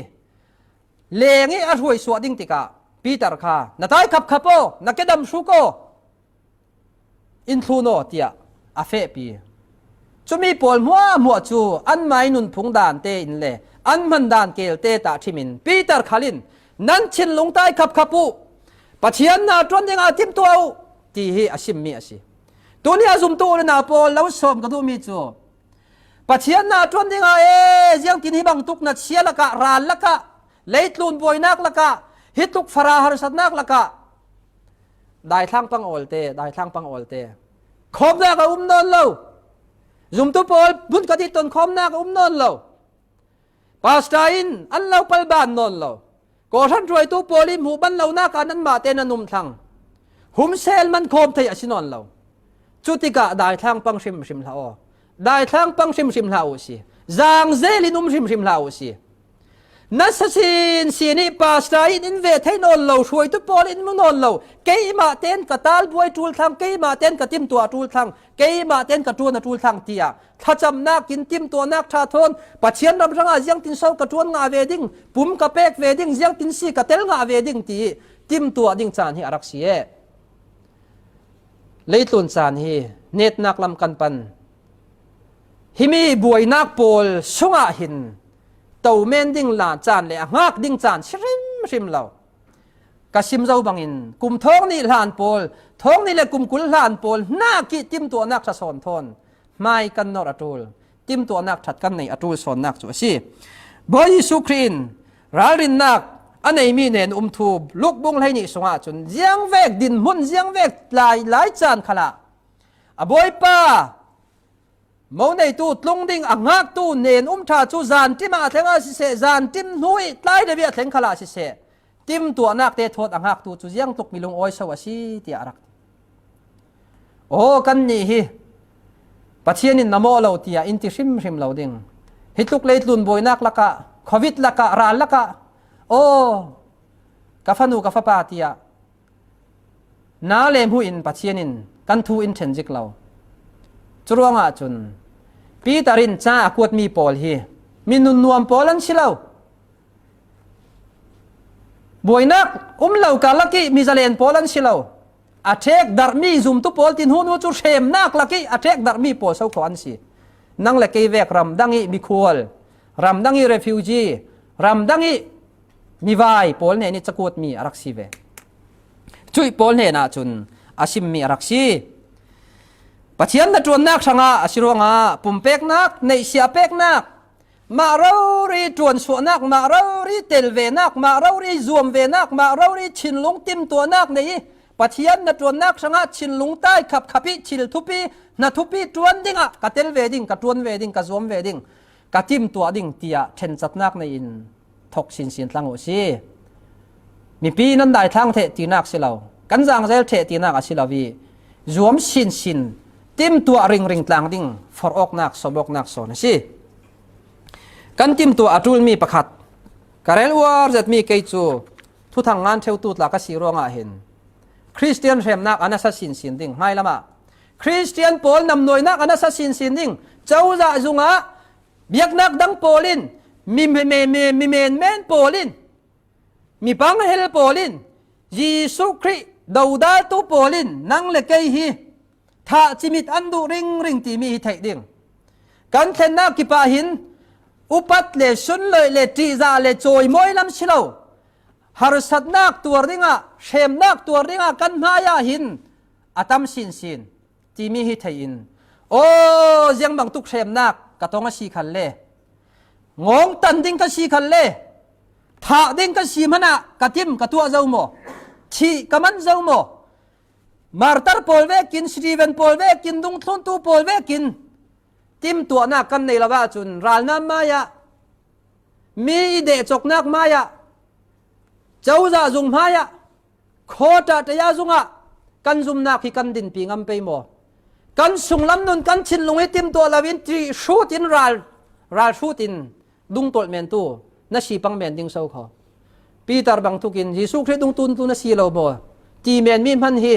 leng i a hruai suah ding tikah Peter kha, "Na tai khapkhap aw, na kedam hruk aw, in thlun aw," tiah a fehpi. Cumi pawl hmuahhmuah cu anmah i nunphung dan tein le an hman dan kelte tah ṭhimin Peter khal in, "Nan thinlung tai khapkhap uh, Pathian hna ṭuan dingah timtuah uh," ti hi a simmi a si. Tuni a zumtu u le nau pawl, lo sawm ka duhmi cu, Pathian hna ṭuan dingah e, ziangtin hi bangtuk na chia lakah, ral lakah, leitlun buainak lakah, hi tluk fara harsatnak lakah, daithlang pang awlte, daithlang pang awlte. Khawmnak a um nawn lo. Zumtu pawl hmun ka dit ton khawmnak a um nawn lo. Pastor in an lo palban nawn lo. Kawhhran hruaitu pawl i hmuh ban lonak ah nanmah te nan um thlang. Humsel man khawm thei a si nawn lo. Cutikah daithlang pang hrimhrim hlah aw. Daithlang pang hrimhrim hlah uh si. Zangzel in um hrimhrim hlah uh si. Nasa sinsin i pastor in in ve thei nawn lo, hruaitu pawl in mu nawn lo. Keimah tein ka talbuai ṭul thlang, keimah tein ka timtuah ṭul thlang, keimah tein ka ṭuan a ṭul thlang tiah thlacamnak in timtuahnak ṭha thawn, Pathian ram hrangah ziangtin so ka ṭuan ngah ve ding, pum ka pek ve ding, ziangtin si ka tel ngah ve ding ti timtuah ding caan hi a rak si e. Leitlun caan hi netnak lam kan pan. Himi buainak pawl sungah hin to men ding la caan le a hngak ding caan si hrimhrim lo. Ka sim zo bangin kum thawng nih hlan pawl, thawng nih le kum kul hlan pawl hnak i timtuahnak ṭha sawn thawn hmai kan norh a ṭul, timtuahnak ṭhat kan nei a ṭul sawnnak cu a si. Bawi Jesuh Khrih in ralrinnak a neimi nen um thu Luk bung hleihnih sungah cun ziangvek dinhmun, ziangvek lai, lai caan khalah a Bawipa mo neitu tlung ding a hngaktu nen um ṭha cu zanṭim ah a thleng ah siseh, zanṭim hnu i tlai deuh i a thleng khalah siseh, timtuahnak te thawn a hngaktu cu ziangtluk mi lungawi so a si, tiah a rak ti. Aw, kannih hi Pathian in na mawh lo, tiah in ti hrimhrim lo ding. Hi tluk leitlun buainak lakah, covid lakah, ral lakah, aw, ka fanu, ka fapa, tiah na le hmuh in Pathian in kan thu in ṭhen zik lo. Curuangah cun Peter in ca a kuatmi pawl hi mi nunnuam pawl an si lo. Buainak um lo karlak i mi zalen pawl an si lo. A ṭhek darhmi zumtu pawl ti hnu hnu cu hremnak lak i a ṭhek darhmi pawl so kho an si. Nang le kei vek ramdang i mikhual, ramdang i refugee, ramdang i mivai pawl hnen i cakuatmi a rak si ve. Cuih pawl hnenah cun a simmi a rak si. Pathian na ṭuannak hrangah a si ruangah pumpeknak, neihsiah peknak, mah rori ṭuansuahnak, mah rori tel venak, mah rori zuam venak, mah rori thinlung timtuahnak nei i Pathian na ṭuannak hrangah thinlung tai khapkhap i thil thupi, hna thupi ṭuan dingah ka tel ve ding, ka ṭuan ve ding, ka zuam ve ding, ka timtuah ding tiah ṭhencatnak nei in thok sinsin tlang uh si. Mipi nan daithlang theh tinak si lo, kan zangzel theh tinak a si lo i zuam sinsin, timtuah ringring tlang ding forhawknak, sawmawknak sawn a si. Kan timtuah a ṭulmi pakhat ka rel uar zetmi kei cu thuthang ngan ṭheutu tla ka si ruangah hin Khristian hremnak a nasa sinsin ding, hmailamah Khristian pawl namnuainak a nasa sinsin ding, cozah zungah biaknak dang pawl in, mi, mi, mi, mi, mi menmen pawl in, mi panghel pawl in, Jesuh Khrih dodaltu pawl in nang le kei hi thah cimit an duh ringring timi hi theih ding. Kan thlennak kipah hin upat le sunloih le ṭihzah le cawimawi lam si lo, harsatnak tuar dingah, hremnak tuar dingah kan hmaiah hin a tam sinsin timi hi thei in, aw, ziang bangtuk hremnak ka tong a si khalle, ngawngtan ding ka si khalle, thah ding ka si hmanah ka tim ka tuah zo maw? Thih ka man zo maw? Martar pawl vekin, Stephen pawl vekin, dungthluntu pawl vekin timtuahnak kan nei lo ahcun ralnam hmaiah, mi i dehcoknak hmaiah, cozah zung hmaiah, Khawṭah taya zungah kan zumnak hi kan dinpi ngam pei maw? Kan sunglam nun kan thinlung hi timtuah loin ṭih hrutin ral, ral hrutin dungtolh mentu na si pang men ding so khaw. Peter bang thukin Jesuh Khrih dungtuntu na si lo maw? Ti men mi hman hi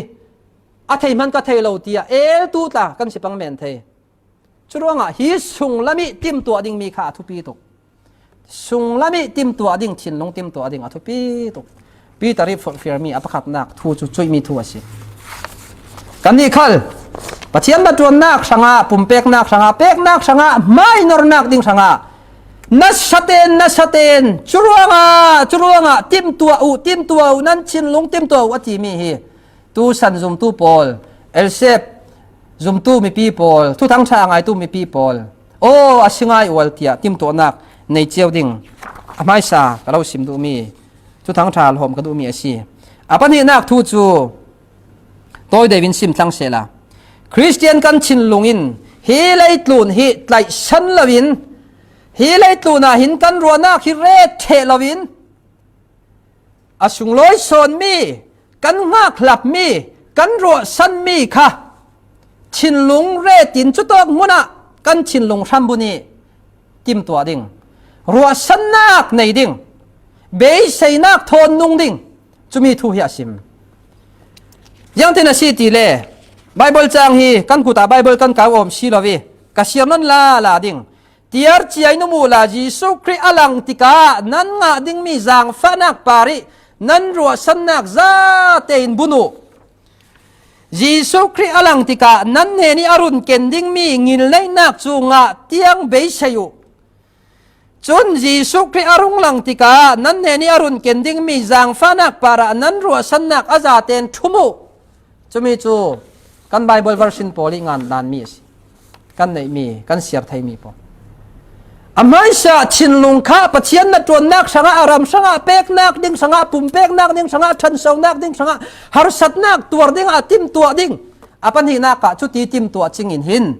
a thei hman ka thei lo tiah eltu tla kan si pang men thei. Curuangah hi sunglam ih timtuah ding mi kha a thupi tuk. Sunglam ih timtuah ding, thinlung timtuah ding a thupi tuk. Peter ih forhfial mi a pakhatnak thu cu cuih mi thu a si. Kannih khal Pathian hnaṭuannak hrangah, pumpeknak hrangah, peknak hrangah, hmainornak ding hrangah nasaten, nasaten, curuangah, curuangah timtuah uh, timtuah uh, nan thinlung timtuah uh a timi hi. Tusan zumtu pawl, Elsep zumtu mipi pawl, Thuthang ṭha a ngaitu mipi pawl, aw, a si ngai ual tiah timtuahnak nei cio ding a hmaisa ka lo sim duhmi, Thuthang ṭha lawm ka duhmi a si. A pahnihnak thu cu tawi deuin sim thlang sehla, Khristian kan thinlung in hi leitlun hi tlaihsan loin, hi leitlun ah hin kan ruahnak hi ret ṭheh loin, a sunglawi sawnmi, kan hngakhlapmi, kan ruahsanmi kha thinlung retin cutawk hmunah kan thinlung hrambun ih timtuah ding, ruahsannak nei ding, beiseinak thawn nung ding, cumi thu hi a sim. Ziangtin a si ti le, Baibal cang hi kan kutah Baibal kan kau awm si lo ih ka siar nawn lala ding. Tiar ciai num uhla, Jesuh Khrih a lang tikah nan ngah dingmi zaangfahnak par ih nan ruahsannak zate in bun uh. Jesuh Khrih a lang tikah nan hnenih a run ken dingmi ngilneihnak cu ngah tiang beisei uh. Cun Jesuh Khrih a rung lang tikah nan hnenih a run ken dingmi zaangfahnak parah nan ruahsannak a zate in ṭhum uh. Cumi cu kan Baibal version pawl ih ngan danmi a si. Kan neihmi, kan siar theimi pawl. A hmaisa thinlung kha Pathian hnaṭuannak hrangah, a ram hrangah, peknak ding hrangah, pumpeknak ding hrangah, ṭhansonak ding hrangah, harsatnak tuar dingah a timtuah ding. A pahnihnak ah cuti timtuah cingin hin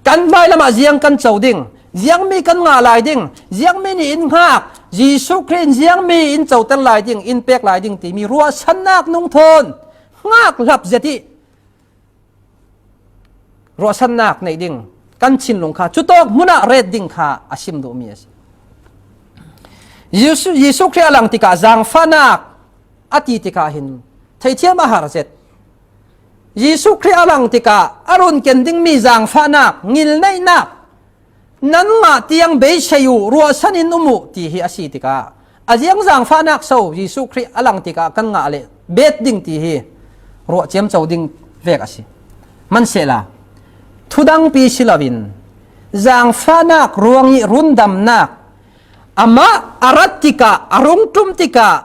kan hmailam ah ziang kan co ding, ziangmi kan ngah lai ding, ziangmi nih in hngak, Jesuh Khrih in ziangmi in coter lai ding, in pek lai ding timi ruahsannak nung thawn hngak hlap zet ih ruahsannak neih ding, kan thinlung kha cutawk hmunah ret ding kha a sim duhmi a si. Jesuh, Jesuh Khrih a lang tikah zaangfahnak a ti tikah hin theithiam a har zet. Jesuh Khrih a lang tikah a run ken dingmi zaangfahnak, ngilneihnak, nan ngah tiang beisei uh, ruahsan in um uh, ti hi a si tikah, a ziang zaangfahnak so Jesuh Khrih a lang tikah kan ngah le bet ding ti hi ruah ciamco ding vek a si. Hmansehla, thudangpi si loin zaangfahnak ruang ih rundamnak, amah a rat tikah, a rung ṭum tikah,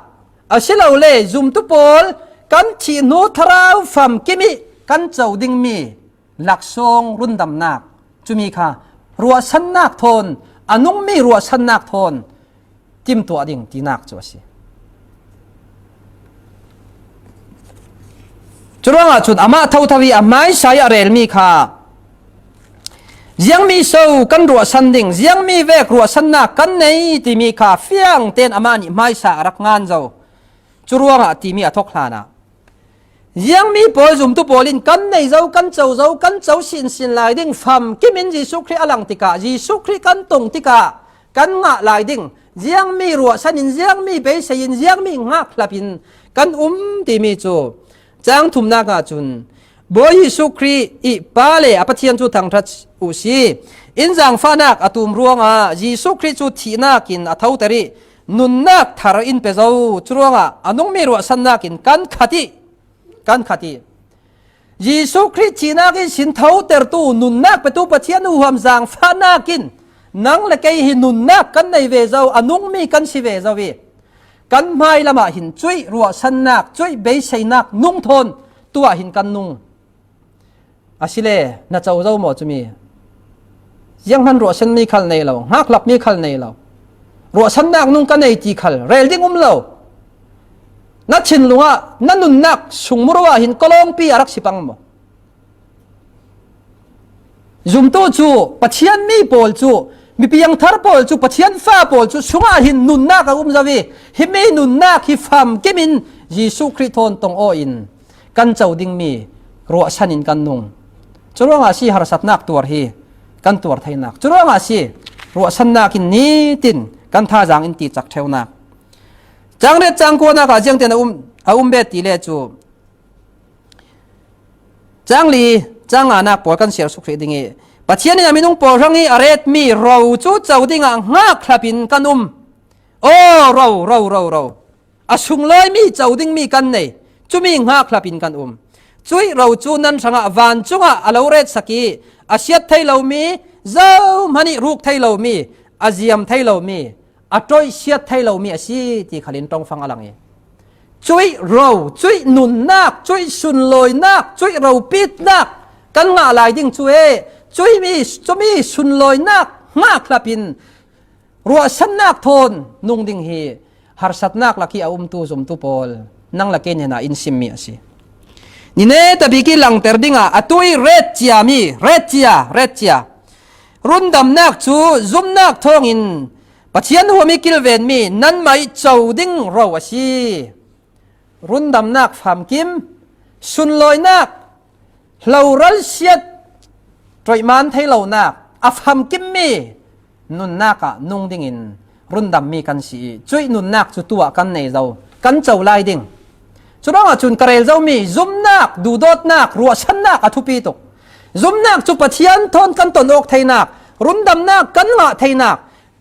asilole zumtu pawl kan thih hnu thlarau famkim ih kan co dingmi laksawng rundamnak, cumi kha ruahsannak thawn, a nungmi ruahsannak thawn timtuah ding tinak cu a si. Curuangah cun amah thotho ih a hmaisa ih a relmi kha ziangmi so kan ruahsan ding, ziangmi vek ruahsannak kan nei timi kha fiang tein amah nih hmaisa a rak ngan zo. Curuangah timi a thawk hlanah, ziangmi pawl, zumtu pawl in kan nei zo, kan co zo, kan co sinsin lai ding, famkim in Jesuh Khrih a lang tikah, Jesuh Khrih kan tong tikah kan ngah lai ding, ziangmi ruahsan in, ziangmi beisei in, ziangmi hngakhlap in kan um timi cu cang thumnak ah cun Bawi Jesuh Khrih ih Pa le a Pathian cu thangṭhat uh si. In zaangfahnak a tum ruangah Jesuh Khrih cu thihnak in a thoter ih nunnak thar in pe zo. Curuangah a nungmi ruahsannak in kan khat ih, kan khat ih, Jesuh Khrih thihnak ihsin thotertu, nunnak petu Pathian huham zaangfahnak in nang le kei hi nunnak kan nei ve zo, a nungmi kan si ve zo ih kan hmailam ah hin cuih ruahsannak, cuih beiseinak nung thawn tuah hin kan nung. Asile na co zo maw cumi? Zianghman ruahsanmi khal nei lo, hngakhlapmi khal nei lo, ruahsannak nung ka nei ti khal rel ding um lo. Na thinlung ah na nunnak sungmuru ah hin kawlawngpi a rak si pang maw? Zumtu cu, Pathian mi pawl cu, mi piangthar pawl cu, Pathian fa pawl cu sungah hin nunnak a um zo ih, himi nunnak hi famkim in Jesuh Khrih thawn tong aw in kan co dingmi ruahsan in kan nung. Curuangah si harsatnak tuar hi kan tuar theinak. Curuangah si ruahsannak in nitin kan thazaang in ticak ṭheunak. Cang riat cang kuanak ah ziangtin a um, a um bet ti le cu, cang li cang nganak pawl kan siar suk hrih ding i, Pathian in a minung pawl hrang i a retmi ro cu co dingah hngakhlap in kan um. Aw, ro, ro, ro, ro. A sunglawimi co dingmi kan nei. Cumi hngakhlap in kan um. Cuih ro cu nan hrangah vancung ah a lo retsak i a siat thei lomi, zohman i ruk thei lomi, a ziam thei lomi, a ṭoihsiat thei lomi a si ti khalin ṭongfang a lang i, cuih ro, cuih nunnak, cuih sunlawinak, cuih ropitnak kan ngah lai ding cu e. Cuih mi, cumi sunlawinak hngakhlap in ruahsannak thawn nung ding hi harsatnak lak i a umtu zumtu pawl, nang le kei hnenah in simmi a si. Ni netabik i langter dingah atu i ret ciami, ret cia, ret cia. Rundamnak cu zumnak thawngin Pathian huam i kilvenmi nanmah i co ding ro a si. Rundamnak famkim, sunlawinak, hloral siat, ṭoihman thei lonak, a famkimmi nunnak ah nung dingin rundammi kan si i, cuih nunnak cu tu ah kan nei zo, kan co lai ding. Curuangah cun ka rel zomi zumnak, duhdawtnak, ruahsannak a thupi tuk. Zumnak cu Pathian thawn kan ton awk theinak, rundamnak kan ngah theinak,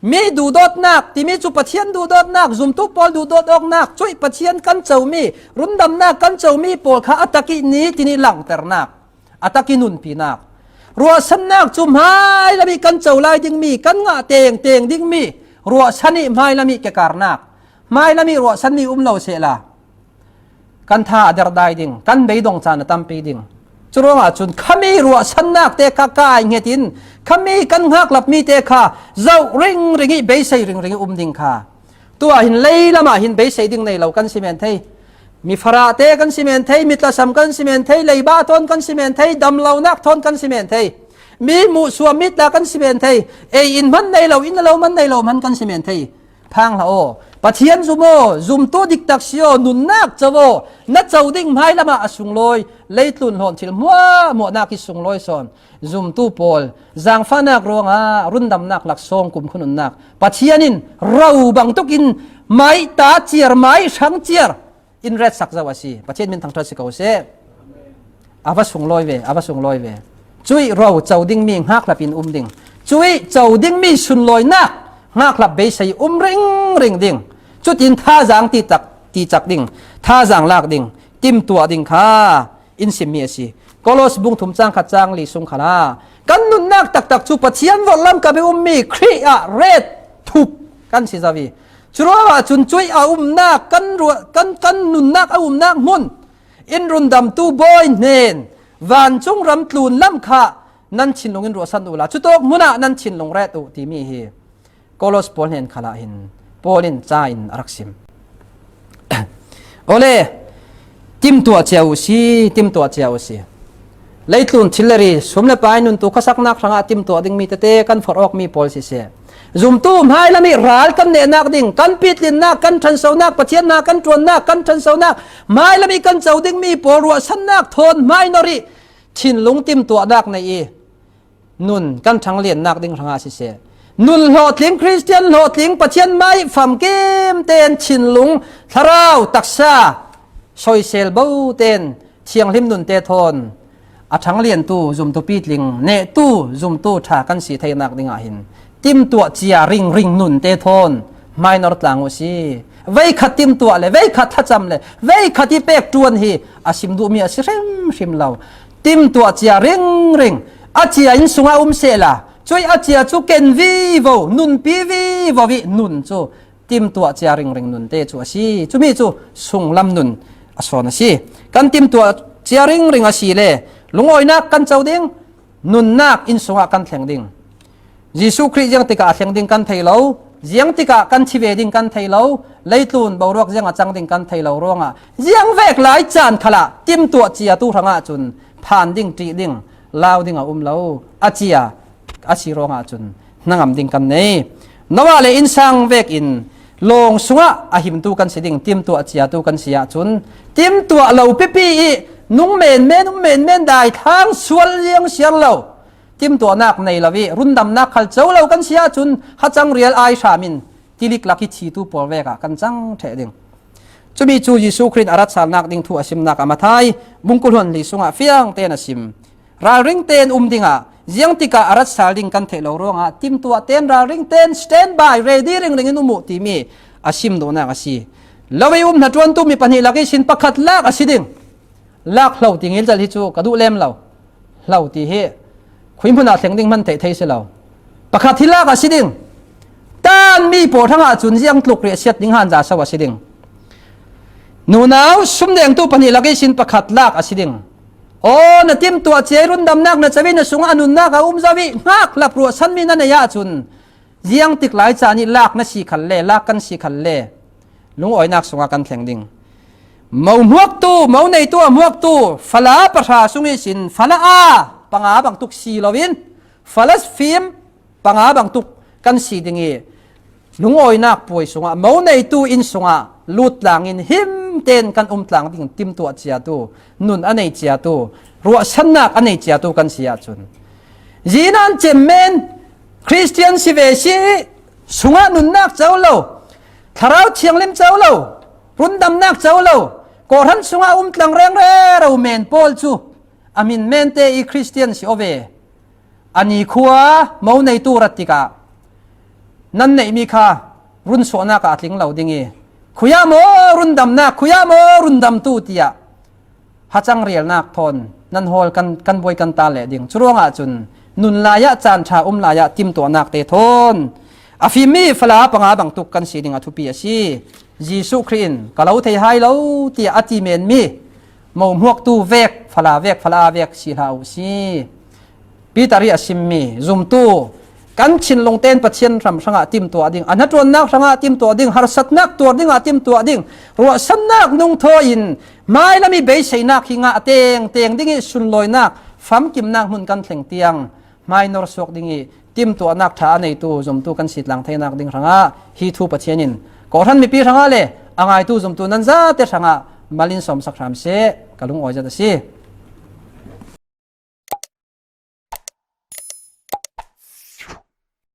mi duhdawtnak timi cu Pathian duhdawtnak, zumtu pawl duhdawt awknak, cuih Pathian kan comi, rundamnak kan comi pawl kha a tak i nitin i langternak, a tak i nunpinak. Ruahsannak cu hmailam i kan co lai dingmi, kan ngah tengteng dingmi ruahsan i hmailam i kekarnak, hmailam i ruahsanmi um lo sehla kan tha a derdai ding, kan beidong caan a tampi ding. Curuangah cun khami ruahsannak te kha kai hnget in, khami kan hngakhlapmi te kha zoh ringring i beisei ringring i um ding kha. Tuah hin leilam ah hin beisei ding nei lo kan si men thei. Mi farah te kan si men thei, mi tlasam kan si men thei, leiba thawn kan si men thei, damlonak thawn kan si men thei. Mi muhsuam mi tla kan si men thei. Ei in hman nei lo, in a lo hman nei lo hman kan si men thei. Phang hlah aw. Pathian zum aw, zumtu diktak si aw, nunnak co aw, na co ding hmailam ah a sunglawi, leitlun hlawn thil hmuahhmuahnak i sunglawi sawn zumtu pawl, zaangfahnak ruangah rundamnak laksawng kumkhua nunnak Pathian in ro bangtuk in mai ta ciar, mai hrang ciar in retsak zo a si. Pathian min thangṭhat si ko seh. A va sunglawi ve, a va sunglawi ve. Cuih ro co dingmi hngakhlap in um ding. Cuih co dingmi sunlawinak hngakhlap beisei um ringring ding. Cutin thazaang ticak, ticak ding. Thazaang lak ding. Timtuah ding kha in simmi a si. Kolos bung thum cang khat cang li sung khalah kan nunnak taktak cu Pathian vorhlam kap i ummi Khrih ah ret thup kan si zo i, curuangah cun cuih a umnak kan ruah, kan, kan nunnak a umnak hmun in rundamtu bawi hnen vancung ram tlun lam kha nan thinlung in ruahsan uhla, cutawk hmun ah nan thinlung ret uh timi hi Kolos pawl hnen khalah hin Paul in ca in a rak sim. Awle, timtuah cia uh si, timtuah cia uh si. Leitlun thil le ri, sum le pai, nuntu khuasaknak hrangah timtuah dingmi tete kan forh awkmi pawl siseh, zumtu hmailam i ral kan nehnak ding, kan pitlinnak, kan ṭhansonak, Pathian hna kan ṭuannak, kan ṭhansonak, hmailam i kan co dingmi pawl ruahsannak thawn hmainor i thinlung timtuahnak nei i nun kan ṭhangliannak ding hrangah siseh, nun hlawhtling, Khristian hlawhtling, Pathian mai famkim tein thinlung, thlarau, taksa, soisel bo tein thianghlim nunte thawn a ṭhangliantu zumtu pitling, nehtu zumtu ṭha kan si theinak dingah hin timtuah cia ringring nunte thawn hmainor tlang uh si. Veikhat timtuah le veikhat thlacam le veikhat i pek ṭuan hi a sim duhmi a si hrimhrim lo. Timtuah cia ringring, a cia inn sungah um sehla, cuih a cia cu ken vivo, nunpi vivo i nun cu timtuah cia ringring nunte cu a si. Cumi cu sunglam nun a sawn a si. Kan timtuah cia ringring a si le lungawinak kan co ding, nunnak inn sungah kan thleng ding. Jesuh Khrih ziangtikah a thleng ding kan thei lo, ziangtikah kan thi ve ding kan thei lo, leitlun boruak ziang a cang ding kan thei lo ruangah ziangvek lai caan khalah timtuah ciatu hrangah cun phan ding, ṭih ding, lau ding a um lo. A cia a si ruangah cun hnangam ding kan nei. Noah le innsang vekin lawng sungah a himtu kan si ding, timtuah ciatu kan si ahcun, timtuah lo pipi i nung menmen, um menmen, daithlang sual ziang siar lo timtuahnak nei lo i rundamnak khal co lo kan si ahcun, hacang rial ai hram in tiliklak i thitu pawl vekah kan cang ṭheh ding. Cumi cu Jesuh Khrih in a rat salnak ding thu a simnak a Matthai bung kul hluan hli sungah fiang tein a sim. Ralring tein um dingah, ziang tikah a rat sal ding kan theih lo ruangah timtuah tein, ralring tein, stand by, ready ringring in um uh timi a sim duhnak a si. Lo i um hnaṭuantu mi pahnih lak ihsin pakhat lak a si ding. Lak hlo ti ngilcel hi cu ka duh lem lo. Hlo ti hi khuihmun ah thleng ding hman theih thei si lo. Pakhat hi lak a si ding. Tan mi pawl hrangah cun ziang tluk riahsiat ding han za so a si ding. Nunau sumdengtu pahnih lak ihsin pakhat lak a si ding. Aw, na timtuah cia i rundamnak na co i, na sungah a nunnak a um zo i hngak hlap ruahsanmi na nei ahcun, ziang tik lai caan i lak na si khalle, lak kan si khalle, lungawinak sungah kan thleng ding. Mo hmuaktu, mo neitu a hmuaktu fala pahra sung ihsin fala a panga bangtuk si loin, fala fim panga bangtuk kan si ding i, lungawinak puai sungah, mo neitu inn sungah lut tlangin him tein kan um tlang ding, timtuah ciatu, nun a nei ciatu, ruahsannak a nei ciatu kan si ahcun, zinan cemmen Khristian si ve si i sungah nunnak co lo, Thlarau Thianghlim co lo, rundamnak co lo, kawhhran sungah um tlang reng rero men pawl cu a min mente i Khristian si aw ve. A nikhua mo neitu rat tikah nan neihmi kha runsuahnak ah a tling lo ding i, khuiah maw rundamnak, khuiah maw rundamtu tiah hacang rialnak thawn nan hawl kan, kan buai kan ta leh ding. Curuangah cun nun lai ah, caan ṭha um lai ah timtuahnak te thawn a fimmi fala panga bangtuk kan si ding a thupi a si. Jesuh Khrih in ka lo thei hai lo tiah a ti menmi mo hmuaktu vek, fala vek, fala vek si hlah uh si. Peter i a simmi zumtu kan thinlung tein Pathian hram hrangah timtuah ding, a hnaṭuannak hrangah timtuah ding, harsatnak tuar dingah timtuah ding, ruahsannak nungthawi in hmailam i beiseinak hi ngah tengteng ding i sunlawinak, famkimnak hmun kan thleng tiang hmainor suak ding i timtuahnak ṭha a neitu zumtu kan si tlang theinak ding hrangah hi thu Pathian in kawhhran mipi hrangah le a ngaitu zumtu nan zate hrangah mal in sawmsak hram seh, ka lungawi zet a si.